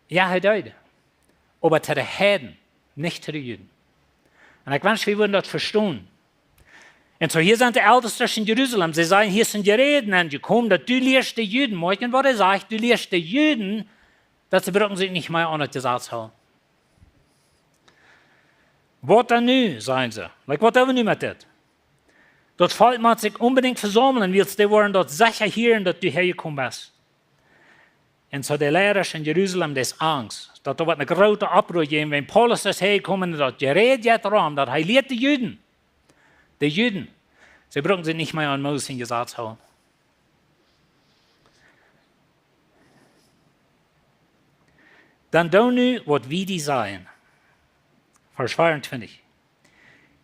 Jo, hee deed. Oba to de Heiden, nich to de Juden. Un ekj wensch, wie wudden daut vestonen. Un soo hia sent de Eltestasch en Jerusalem. See sajen: Hia es een Jeräd enjekomen, daut du lieescht de Juden, moakjen, waut hee sajcht, du lieescht de Juden, daut see bruken sikj nich mea aun daut Jesaz hoolen. Waut dan nu, sajen see? Like, waut doo wie nu met dit? Daut Volkj mott sikj onbedinjt vesaumlen, wiels dee woaren daut secha hieren, daut du häajekomen best. Un soo de Leidasch en Jerusalem, dee es angst, daut doa woat een groota Opprua jäwen, wan Paulus es häajekomen un daut Jeräd jeit rom, daut hee lieet de Juden, de Juden, see bruken sikj nich mea aun Moses sien Jesaz hoolen. Dan doo nu, waut wie die sajen. Varsch veeauntwintich.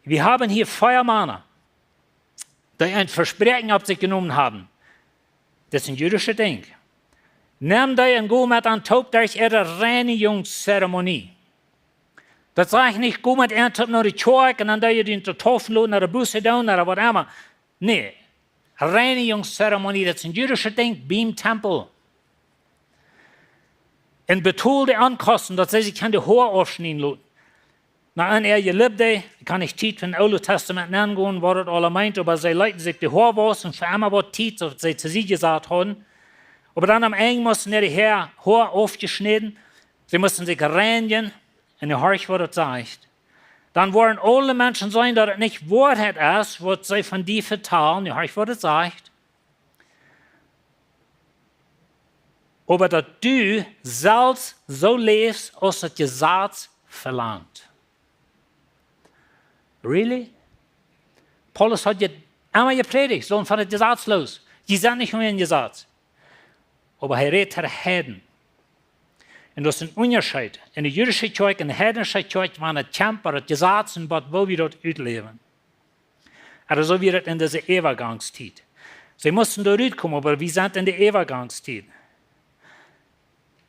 Wie haben hia vea Mana, dee een Vespräakjen opp sikj jenomen haben. Daut es een jüdischet Dinkj. Nem dee un go met an toop derch äare Reinigungszeremonie. Daut sajcht nich, go met an toop no de Kjoakj un dan doo jie dee to Taufen loten, no de Buße doonen, no waut emma. Nä. Reinigungszeremonie, daut es een jüdischet Dinkj biem Tempel. Un betool de Onkosten, daut see sikj kjennen de Hoa aufschnieden loten. Nu, en äa Jelebd, ekj kaun nich tiet em Oolen Tastament aungonen, waut daut aula meent, oba see leeten sikj de Hoa wausen fa emma waut Tiet, daut see to Sied jesat hauden. Oba dan aum Enj musten see de Hoa, Hoa aufjeschnäden, see musten sikj reinjen, un nu horch, waut daut sajcht. Dan woaren aule Menschen seenen, daut et nich Woarheit es, waut see von die vetalen, nu horch, waut daut sajcht. Oba daut du selfst soo läfst, aus daut Jesaz velangt. Really? Paulus haud je emma jeprädicht, soo von daut Jesaz loos. Jie sent nich unja daut Jesaz. Oba hee rät to de Heiden. Un daut es een Unjascheet. En de jüdische Kjoakj un de heidnische Kjoakj, wan et kjemt bie daut Jesaz un bie woo wie daut utläwen. Oba soo wia et en dise Äwagangstiet. See musten doa rutkomen, oba wie sent en de Äwagangstiet.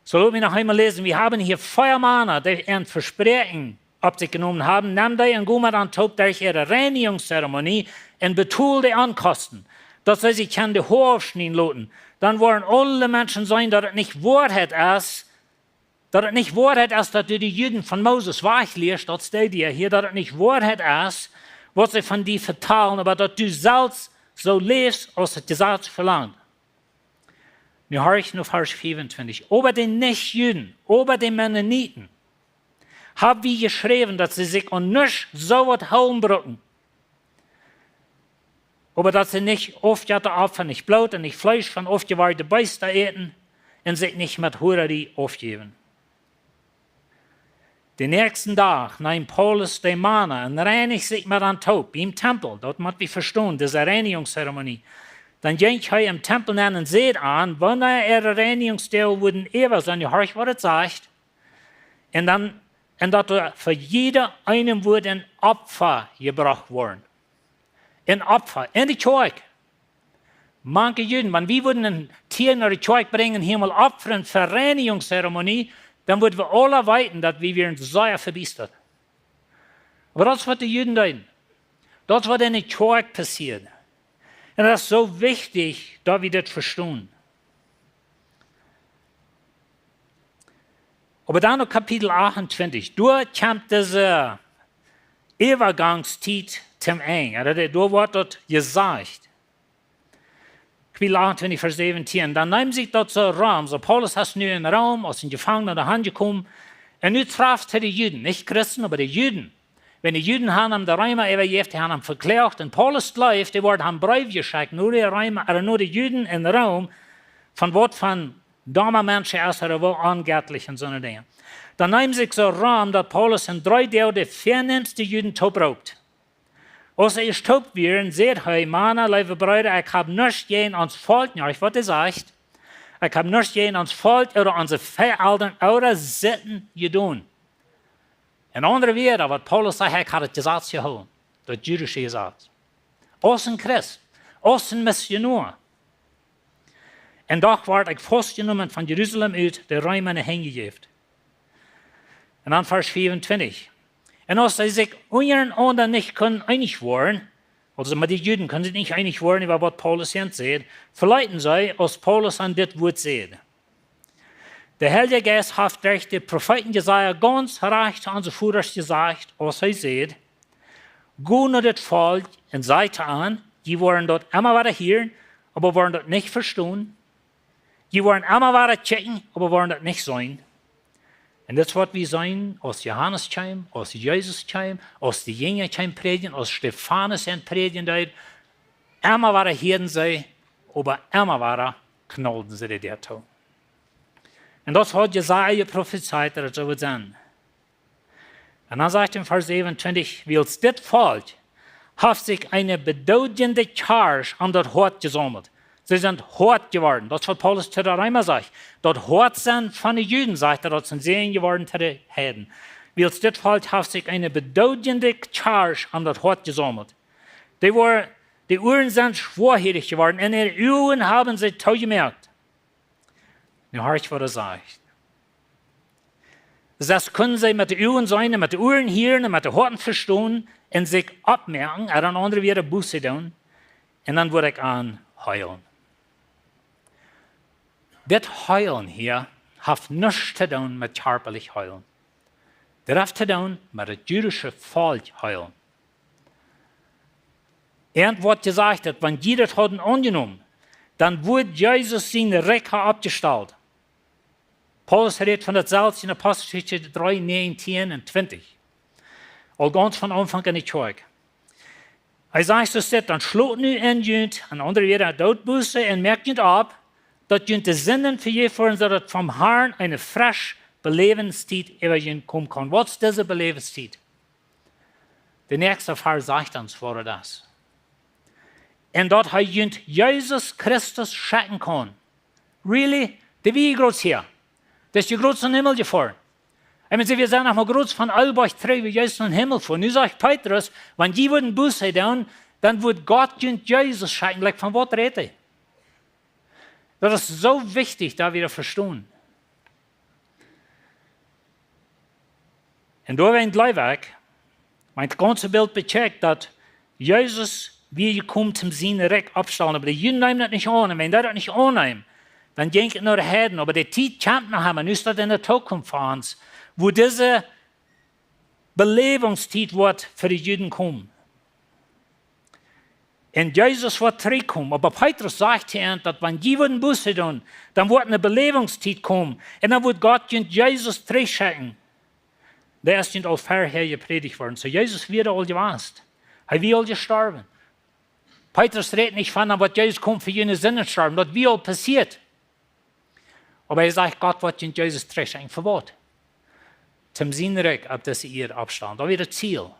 Soo lot mie noch eemol läsen. Wie haben hia vea Mana, dee een Vespräakjen opp sikj jenomen haben, nem dee un go met an toop derch äare Reinigungszeremonie un betool de Onkosten. daut see sikj kjennen de Hoa aufschnieden loten, dan woaren aule Menschen seenen, daut et nich Woarheit es, daut et nich Woarheit es, daut du de Juden von Moses wajchlieescht, daut steit hia, daut et nich Woarheit es, waut see von die vetalen, oba daut du selfst soo läfst, aus daut Jesaz velangt. Nu horch no Varsch fiefuntwintich. Äwa de Nich-Juden, äwa de Mennoniten, hab wie jeschräwen, daut see sikj aun nuscht soo waut hoolen brucken, oba daut see nich Aufjettaopfa, nich Bloot un nich Fleesch von aufjewarde Beesta äten un sikj nich met Huararie aufjäwen. De näakjsten Dach neem Paulus de Mana un reinijd sikj met an toop biem Tempel. Daut mott wie vestonen, dise Reinigungszeremonie. Dan jinkj hee em Tempel nenn un säd an, wanea äare Reinigungsdoag wudden äwa sennen, nu horch waut et sajcht. Un dan, un daut doa fa jieda eenem wudd een Opfa jebrocht woaren. Een Opfa, enne Kjoakj. Mank de Juden, wan wie wudden een Tia no de Kjoakj brinjen, hia mol opfren fa Reinigungszeremonie, dan wudden wie aula weeten, daut wie wieren sea vebiestat. Oba daut es waut de Juden deeden. Daut es waut enne Kjoakj passieed. Un daut es soo wichtich, daut wie daut vestonen. Oba dan opp Kapitel achtuntwintich, doa kjemt dise Äwagangstiet tom Enj. Jo, doa, doa woat daut jesajcht. Kapitel achtuntwintich, Varsch säwentieen. Dan neem sikj daut soo rom, soo Paulus es nu en Rom, aus een Jefangna doa han jekomen. Un nu traft hee de Juden, nich Christen, oba de Juden. Wan de Juden han am de Reema äwajäft, dee han am vekloagt. Un Paulus jleeft, dee woat am Breew jeschekjt, no de Reema, ooda no de Juden en Rom, von waut von domme Menschen es, ooda woo onjettlich un soone Dinja. Dan neem sikj soo rom, daut Paulus en dree Doag de väanämste Juden tooproopt. Aus see ieescht toop wieren, säd hee: Mana, leewe Breeda, ekj hab nuscht jäajen ons Volkj, nu horch waut hee sajcht, ekj hab nuscht jäajen ons Volkj ooda onse Väaelren ooda Sitten jedonen. En aundre Wieed, waut Paulus sajcht, ekj hab daut Jesaz jehoolen, daut judische Jesaz. Aus een Christ, aus een Missionoa. Un doch wort ekj faustjenomen von Jerusalem ut, de Reema en de Henj jejäft. Un dan Varsch vea un twintich. Un aus see sikj unjarenaunda nich kunnen eenich woaren, aulsoo met de Juden kunnen see nich eenich woaren äwa waut Paulus an säd, veleeten see, aus Paulus an dit Wuat säd. De Heilje Jeist haft derch de Profeeten Jesaja gaunz rajcht to onse Vodasch jesajcht, aus hee säd: Go no daut Volkj un saj to an: Jie woaren daut emma wada hieren, oba woaren daut nich vestonen. Jie woaren emma wada kjikjen, oba woaren daut nich seenen. Un dit es waut wie seenen, aus Johanes kjeem, aus Jesus kjeem, aus de Jinja kjeemen prädjen, aus Stefanus an prädjen deed. Emma wada hieeden see, oba emma wada knaulden see de Däa too. Un daut haud Jesaja jeprofezeit, daut et soo wudd sennen. Un dan sajcht hee en Varsch säwenuntwintich: Wiels dit Volkj haft sikj eene bedoodjende Kjarsch aun daut Hoat jesaumelt. See sent hoat jeworden. Daut es waut Paulus to de Reema sajcht. Daut Hoat sennen von de Juden, sajcht hee, daut sent see jeworden to de Heiden. Wiels dit Volkj haft sikj eene bedoodjende Kjarsch aun daut Hoat jesaumelt. Dee woaren, de Uaren sent schwoahieedich jeworden un äare Uagen haben see toojemoakt. Nu horch waut hee sajcht. Sest kunnen see met de Uagen seenen, met de Uaren hieren un met de Hoaten vestonen un sikj oppmoaken, ooda en aundre Wieed Buße doonen, un dan woa ekj an heelen. Dit Heelen hia haft nuscht to doonen met kjarpalich Heelen. Dit haft to doonen met daut judische Volkj heelen. An woat jesajcht, daut wan jie daut hauden aunjenomen, dan wudd Jesus sien Rikj ha oppjestalt. Paulus rät von daut selfst en Aposteljeschicht dree, näajentieen un twintich. Aul gaunz von Aunfank enne Kjoakj. Hee sajcht soo dit: Dan schlot nu en junt, en aundre Wieed, doot Buße un moakt junt opp, daut junt de Sinden vejäft woaren, soo daut vom Harn eene fresche Beläwenstiet äwa junt komen kaun. Waut es dise Beläwenstiet? De näakjste Varsch sajcht ons, waut daut es. Un daut hee junt Jesus Christus schekjen kaun. Really? Dee wia jrod hia. Dee es jrod nom Himmel jefoaren. Ekj meen, see, wie sent noch mau jrod von Oolborch trigj, wua Jesus nom Himmel foa. Nu sajcht Petrus, wan jie wudden Buße doonen, dan wudd Gott junt Jesus schekjen. Like, von waut rät hee? Daut es soo wichtich, daut wie daut vestonen. Un doawäajen jleew ekj, mien gaunzet Bilt bekjikjt, daut Jesus Wia jekomen toom sien Rikj oppstalen, oba de Juden neemen daut nich aun. Un wan dee daut nich aunneemen, dan jinkj et no de Heiden. Oba de Tiet kjemt noch emma, nu es daut en de Tookunft fa ons, wua dise Beläwungstiet woat fa de Juden komen. Un Jesus woat trigjkomen. Oba Petrus sajcht hia, daut wan jie wudden Buße doonen, dan woat eene Beläwungstiet komen. Un dan woat Gott junt Jesus trigjschekjen. Dee es junt aul verhäa jeprädicht worden. Soo Jesus wia aul jewast. Hee wia aul jestorwen. Petrus rät nich von, dan woat Jesus komen fa june Sinden storwen. Daut wia aul passieet. Oba hee sajcht, Gott woat junt Jesus trigjschekjen. Fa waut? Toom sien Rikj opp dise Ieed oppstalen. Daut wia daut Ziel.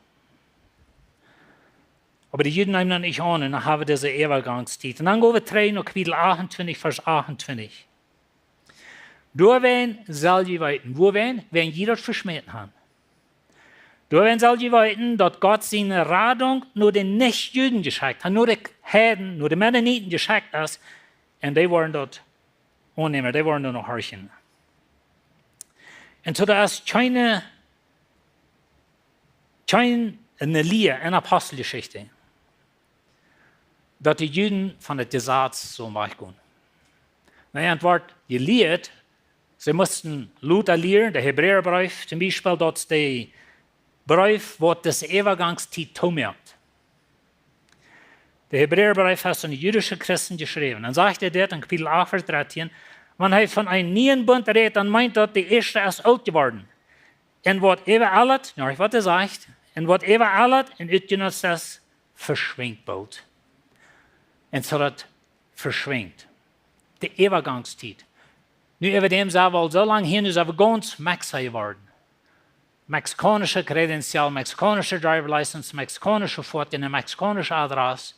Oba de Juden neemen daut nich aun un dan haben wie dise Äwagangstiet. Un dan go wie trigj no Kapitel achtuntwintich, Varsch achtuntwintich. Doawäajen sell jie weeten, wuawäajen, wäajen jie daut veschmäten haben. Doawäajen sell jie weeten, daut Gott siene Radunk no de Nich-Juden jeschekjt haft, no de Heiden, no de Mennoniten jeschekjt es, un dee woaren daut aunnämen, dee woaren daut horchen. Un soo, doa es kjeene, kjeene Lia en Aposteljeschicht, daut de Juden von daut Jesaz sullen wajchgonen. Na, et woat jelieet, see musten Lota lieren, de Hebräabreef toom Biespel, daut es de Breef, waut dise Äwagangstiet toomoakt. De Hebräabreef es aun de jüdische Christen jeschräwen. Dan sajcht hee dit en Kapitel acht, Varsch dartieen: Wan hee von eenen nieen Bunt rät, dan meent daut, de ieeschte es oolt jeworden. Un waut äwa alet, nu horcht, waut hee sajcht, un waut äwa alet un utjenutzt es, veschwinjt boolt. Un soo daut veschwinjt. De Äwagangstiet. Nu äwa däm sent wie aul soo lang hia, nu sent wie gaunz Mexa jeworden. Mexikaunische Credencial, mexikaunische Driver License, mexikaunische Foatieja, mexikaunische Adress.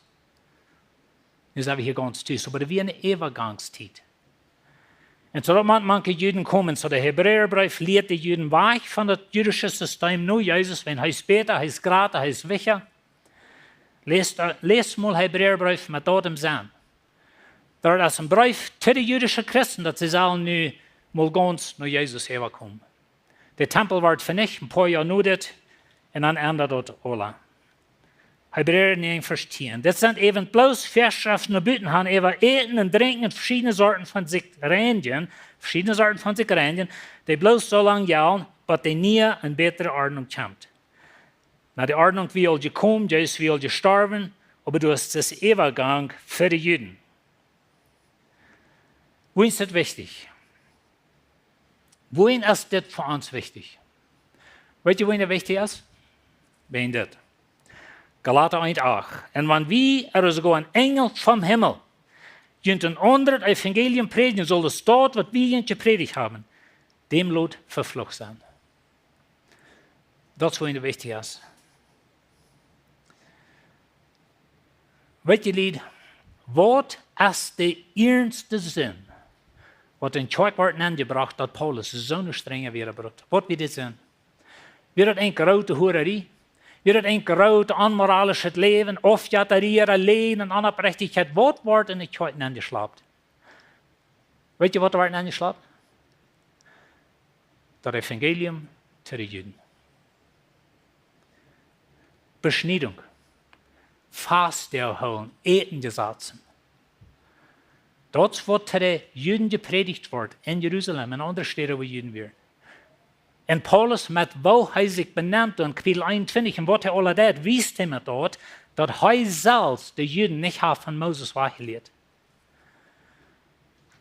Nu sent wie hia gaunz tus, oba daut wia eene Äwagangstiet. Un soo daut maun, manche Juden komen, soo de Hebräabreef lieet de Juden wajch von daut jüdische System no Jesus, wiels hee es bäta, hee es jrata, hee es wichtja. Läst, äh, läst mol Hebräabreef met daut em Senn. Daut es een Breef to de jüdische Christen, daut see sellen nu mol gaunz no Jesus äwakomen. De Tempel wort venicht, een poa Joa no dit, un dan endat daut aula. Hebräa näajen, Varsch tieen. Dit sent äwent bloos Väaschreften no buten han äwa Äten un Drinkjen un veschiedne Sorten von sikj reinjen, veschiedne Sorten von sikj reinjen, dee bloos soo lang jellen, bat de niea un bätre Ordnunk kjemt. Na, de Ordnunk wia aul jekomen, Jesus wia aul jestorwen, oba doa es dis Äwagank fa de Juden. Wuarom es dit wichtich? Wuarom es dit fa ons wichtich? Weet jie, wuarom dit wichtich es? Wäajen dit. Galata eent acht. Un wan wie, ooda soogoa een Enjel vom Himmel, junt een aundret Evangelium prädjen sull aus daut, waut wie junt jeprädicht haben, däm lot veflucht sennen. Daut es, wuarom dit wichtich es. Weet jie, Lied, waut es de ieeschte Sind, waut en Kjoakj wort aunjebrocht, daut Paulus soone strenje Wieed brukt? Waut wia de Sind? Wia daut eene groote Huararie? Wia daut een grootet onmoralischet Läwen, Aufjettarie, Läajen un Onoprechtichkjeit? Waut wort en de Kjoakj aunjeschlapt? Weet jie, waut wort aunjeschlapt? Daut Evangelium to de Juden. Beschniedunk, Fastdoag hoolen, Ätenjesazen. Daut es, waut to de Juden jeprädicht wort en Jerusalem un aundre Städen, wua Juden wieren. Un Paulus, met woo hee sikj benemt en Kapitel eenuntwintich un waut hee aula deed, wiest hee met daut, daut hee selfst de Juden nich haft von Moses wajchjelieet.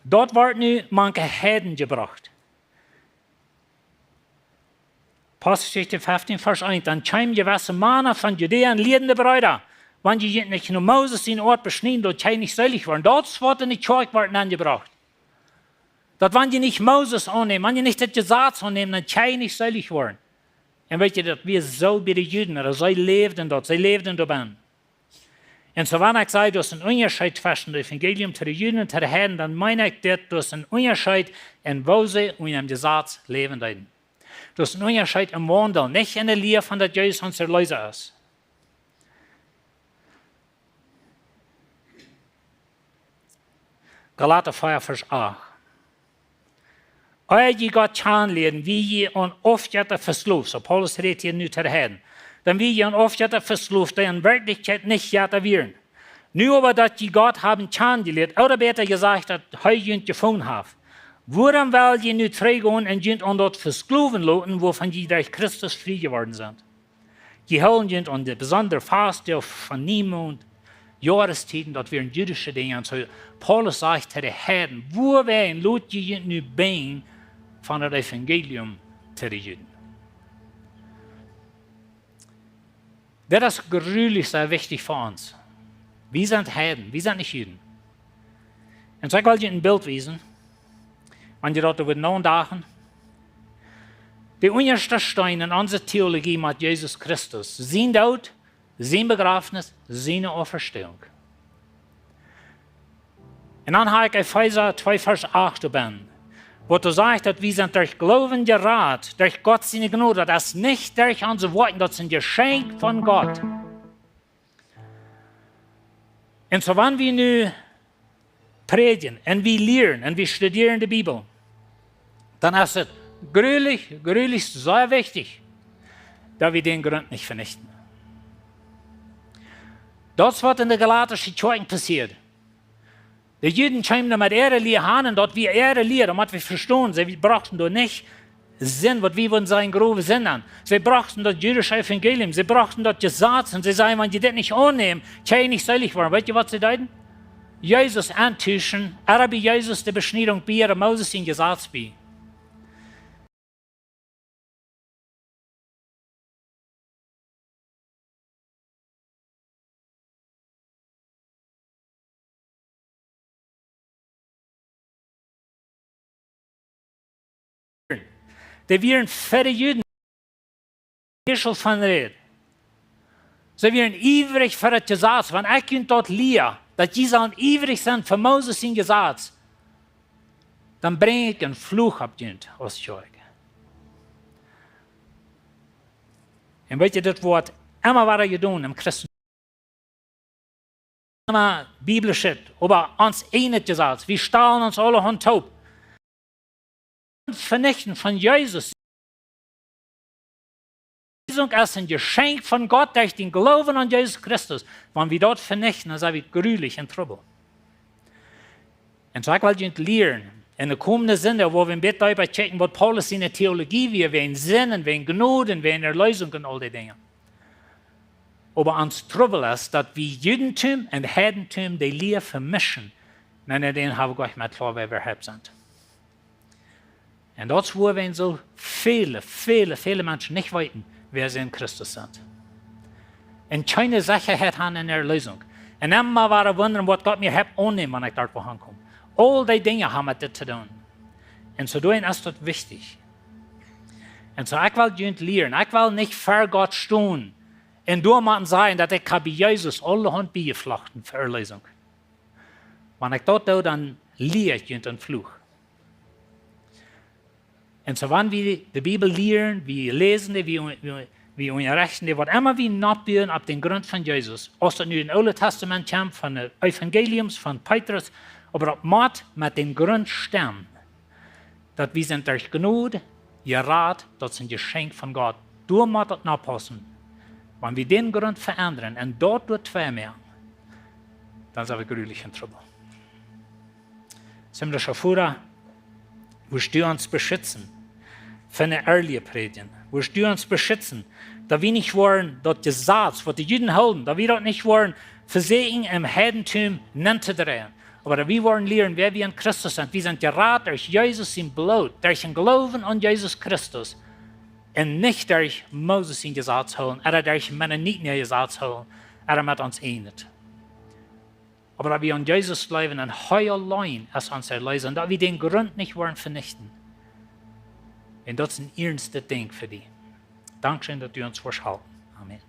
Daut wort nu mank de Heiden jebrocht. Aposteljeschicht feftieen, Varsch eent. Dan kjeemen jewesse Mana von Judäa un lieeden de Breeda: Wan jie junt nich no Moses siene Oat beschnieden, dan kjenn jie nich seelich woaren. Daut es, waut en de Kjoakj wort aunjebrocht. Daut wan jie nich Moses aunnämen, wan jie nich daut Jesaz aunnämen, dan kjenn jie nich seelich woaren. Un weet jie, daut wia soo bie de Juden, daut see läwden daut, see läwden doabennen. Un soo, wan ekj saj, daut es een Unjascheet tweschen daut Evangelium to de Juden un to de Heiden, dan meen ekj dit, daut es een Unjascheet en woo see unja daut Jesaz läwen deeden. Daut es een Unjascheet em Waundel, nich en de Lia von daut Jesus ons Erleesa es. Galata vea, Varsch acht. Ea jie Gott kjanen lieeden, wia jie aun Aufjetta vesklowt. Soo Paulus rät hia nu to de Heiden. dan wia jie aun Aufjetta vesklowt, dee en Werkjlichkjeit nich Jetta wieren. Nu oba daut jie Gott haben kjanen jelieet, ooda bäta jesajcht, daut hee junt jefungen haft, wuarom well jie nu trigj gonen un junt aun daut vesklowen loten, wuavon jie derch Christus frie jeworden sent? Jie hoolen junt aun de besondre Fastdoag von Niemoont, Joarestieden, daut wieren jüdische Dinja. Un soo, Paulus sajcht to de Heiden: Wuawäajen lot jie junt nu binjen von daut Evangelium to de Juden? Daut es grulich sea wichtich fa ons. Wie sent Heiden, wie sent nich Juden. Un soo, ekj well junt een Bilt wiesen, wan jie daut wudden nodachen. De unjaschte Steen en onse Theologie met Jesus Christus, sien Doot, sien Bejrafnis, siene Auferstehung. Un dan ha ekj Efeesa twee Varsch acht doabie, wua et sajcht, daut wie sent derch Gloowen jerat, derch Gott siene Jnod, daut es nich derch onse Woakjen, daut es een Jeschenkj von Gott. Un soo, wan wie nu prädjen un wie lieren un wie studieren de Bibel, dan es et grulich, grulich sea wichtich, daut wie dän Grunt nich venichten. Daut es waut en de galatische Kjoakjen passieed. De Juden kjeemen met äare Lia aun un daut wia äare Lia, daut mott wie vestonen. See brochten doa nich Sind, waut wie wudden sajen, grove Sind aun. See brochten daut jüdische Evangelium, see brochten daut Jesaz un see sajen: Wan jie dit nich aunnämen, kjenn jie nich seelich woaren. Weet jie, waut see deeden? Jesus auntuschen, ea bie Jesus de Beschniedunk bie, ea Moses sien Jesaz bie. Dee wieren fa de Juden, Jeschel von Räd. See wieren iewrich fa daut Jesaz. Wan ekj junt daut lia, daut jie sellen iewrich sennen fa Moses sien Jesaz, dan brinj ekj een Fluch opp junt aus Kjoakj. Un weet jie, dit woat emma wada jedonen em Christendom. Emma biblischet, oba ons ieejnet Jesaz. Wie stalen ons aulahaunt toop. Venichten von Jesus. Erlösung es een Jeschenkj von Gott derch dän Gloowen aun Jesus Christus. Wan wie daut venichten, dan sent wie grulich en Trubbel. Un soo, ekj well junt lieren en de komende Sindach, wua wie een bät deepa kjikjen, waut Paulus siene Theologie wia, wäajen Sind, wäajen Jnod, wäajen Erlösung un aul dee Dinja. Oba ons Trubbel es, daut wie Judentum un Heidentum de Lia vemischen. Un dan haben wie goanich mea kloa, wäa wie äwahaupt sent. Un daut es wuawäajen soo väle, väle, väle Menschen nich weeten, wäa see en Christus sent. Un kjeene Sechaheit haben en Erlösung. Un emma wada wundren, waut Gott mie haft aunnehmen, wan ekj doa wua aunkom. Aul dee Dinja haben met dit to doonen. Un soo doawäajen es daut wichtich. Un soo, ekj well junt lieren. Ekj well nich ver Gott stonen un doa motten sajen, daut ekj hab bie Jesus aulahaunt biejeflochten fa Erlösung. Wan ekj daut doo, dan lia ekj junt een Fluch. Un soo, wan wie de Bibel lieren, wie läsen dee, wie, wie, wie unjarechten dee, waut emma wie nopp doonen opp dän Grunt von Jesus, aus daut nu em Oolen Tastament kjemt, von de Evangeliums, von Petrus, oba daut mott met dän Grunt stemmen, daut wie sent derch Jnod jerat, daut es een Jeschenkj von Gott. Doa mott daut nopp paussen. Wan wie dän Grunt veendren un daut doa twei moaken, dan sent wie grulich en Trubbel. Himmlischa Voda, wurscht du ons beschitzen von de Erlie prädjen. Wurscht du ons beschitzen, daut wie nich woaren daut Jesaz, waut de Juden hoolen, daut wie daut nich woaren vesieekjen em Heidentum nenntodreien. Oba daut wie woaren lieren, wäa wie en Christus sent. Wie sent jerat derch Jesus sien Bloot, derch dän Gloowen aun Jesus Christus. Un nich derch Moses sien Jesaz hoolen, ooda derch Mennoniten äa Jesaz hoolen, ooda met ons ieejnet. Oba daut wie aun Jesus jleewen un hee auleen es ons Erlöser, un daut wie dän Grunt nich woaren venichten. Un daut es een iernstet Dinkj fa die. Dankscheen, daut du ons woascht halpen. Amen.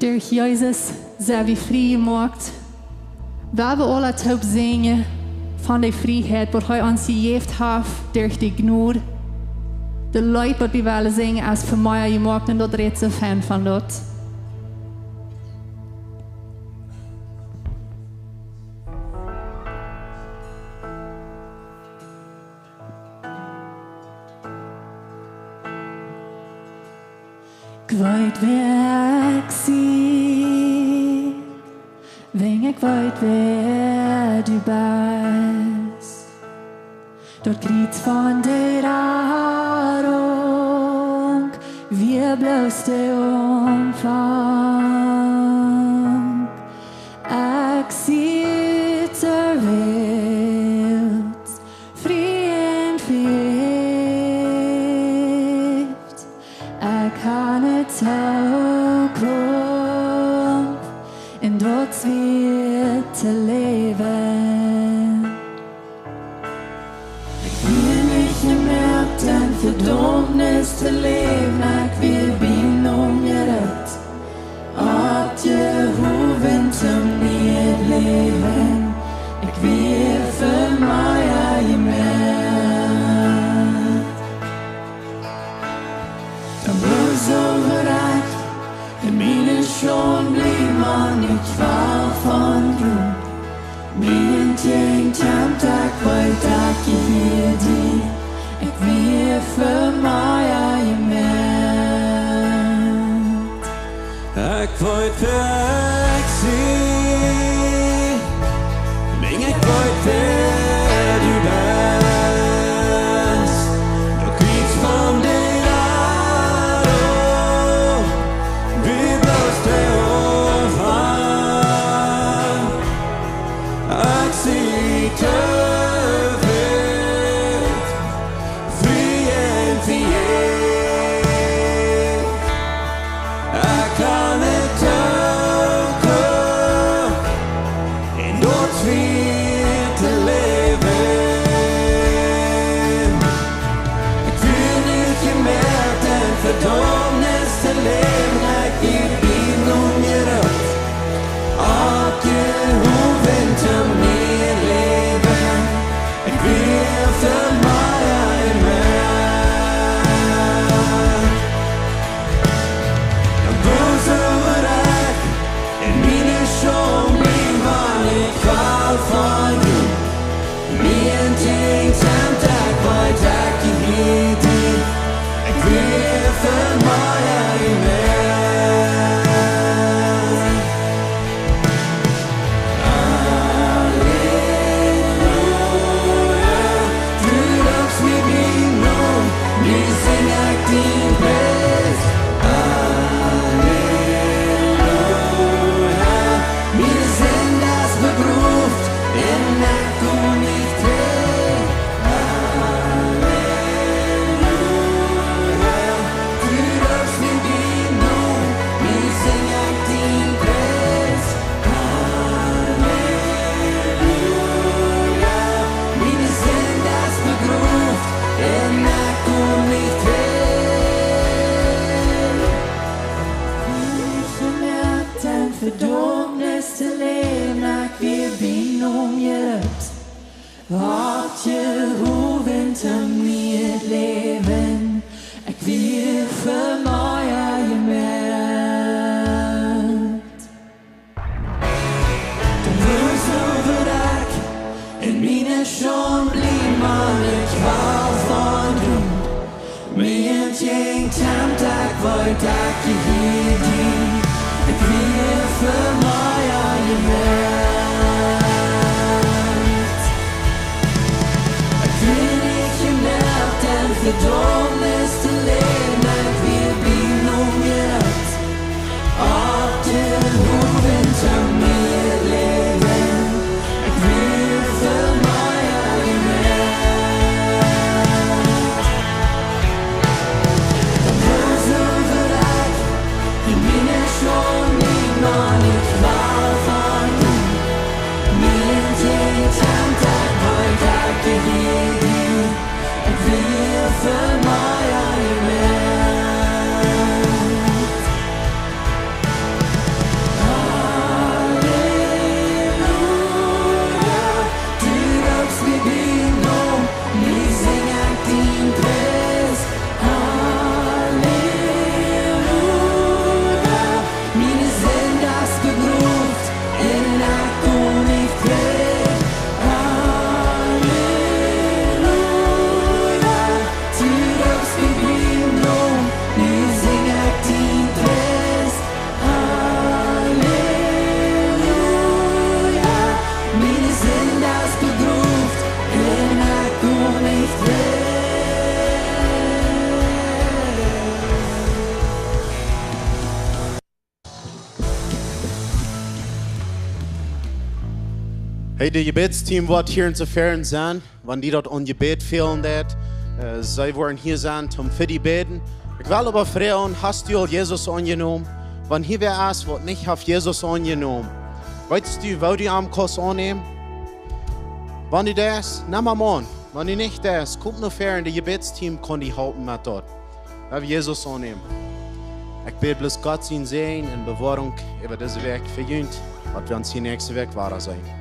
Derch Jesus sent wie frie jemoakt. Wie wellen aula toop sinjen von de Frieheit, waut hee ons jejäft haft derch de Jnod. De Leet, waut wie wellen sinjen, es fa mie jemoakt un daut rät soo fein von daut. Weet wäa ekj sie, wan ekj weet wäa du best. Daut Kjriez von de Radunk wia bloos de Aunfank. Ekj sie ut de Welt frie un vejäft. Ekj hab ne Tookunft un daut es wieet to läwen. Ekj wia nich jemoakt en Vedaumnis to läwen, ekj wia bie Nomen jerat. Opp de Howen toom niee Läwen, ekj wia fa mea jemoakt. Dan bloos soo wudd ekj en miene Schaund bliewen, wan ekj faul von Gloow. Mien Kjint, ekj weet daut ekj hia die, ekj wia fa mea jemoakt. Ekj weet wäa ekj sie, wan ekj weet wäa du best. Daut Kjriez von de Radunk wia bloos de Aunfank. Ekj sie ut de Welt frie un vejäft. Ekj hab ne Tookunft un daut es wieet to läwen. Ekj wia nich jemoakt en Vedaumnis to läwen, ekj wia bie Nomen jerat. Opp de Howen toom niee Läwen, ekj wia fa mea jemoakt. Dan bloos soo wudd ekj en miene Schaund bliewen, wan ekj faul von Gloow. Mien Kjint, ekj weet daut ekj hia die, ekj wia fa mea jemoakt. Halleluja, du rupst mie bie Nomen, nu sinj ekj dien Pries. Halleluja, miene Sind es begroft un ekj kom nich trigj. Halleluja, du rupst mie bie Nomen, nu sinj ekj dien Pries. Halleluja, miene Sind es begroft un ekj kom nich trigj. Ekj wia jemoakt en Vedaumnis to läwen, ekj wia bie Nomen jerat. Opp de Howen toom niee Läwen, ekj wia fa mea jemoakt. Dan bloos soo wudd ekj en miene Schaund bliewen, wan ekj faul von Gloow. Mien Kjint, ekj weet daut ekj hia die, ekj wia fa mea jemoakt. Ekj wia nich jemoakt en Vedaumnis to läwen, ekj wia bie Nomen jerat. Opp de Howen toom niee Läwen, ekj wia fa mea jemoakt. Dan bloos soo wudd ekj De Jebädsteam woat hia en Safari sennen, wan die daut aun Jebäd fälen deit. Äh, see woaren hia sennen toom fa die bäden. Ekj well oba froagen, hast du aul Jesus aunjenomen? Wan hia wäa es, waut nich haft Jesus aunjenomen, weetst du, woo du am kaust aunnämen? Wan du daut deist, nemm am aun. Wan du nich daut deist, komm no ver un de Jebädsteam kaun die halpen met daut. Well wie Jesus aunnämen. Ekj bäd bloos Gott sien Säajen un Bewoarunk äwa dise Wäakj fa junt, daut wie ons hia näakjste Wäakj wada seenen.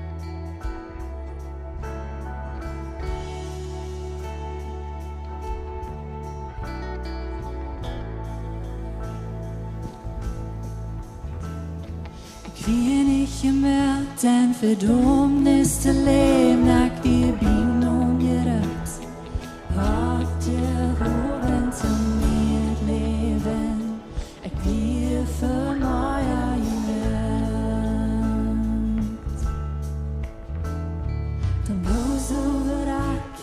Ekj wia nich jemoakt en Vedaumnis to läwen, ekj wia bie Noot jerett, opp de Hoawen toom Läwen, ekj wia fa mea jemoakt. Dan bloos äwa ekj,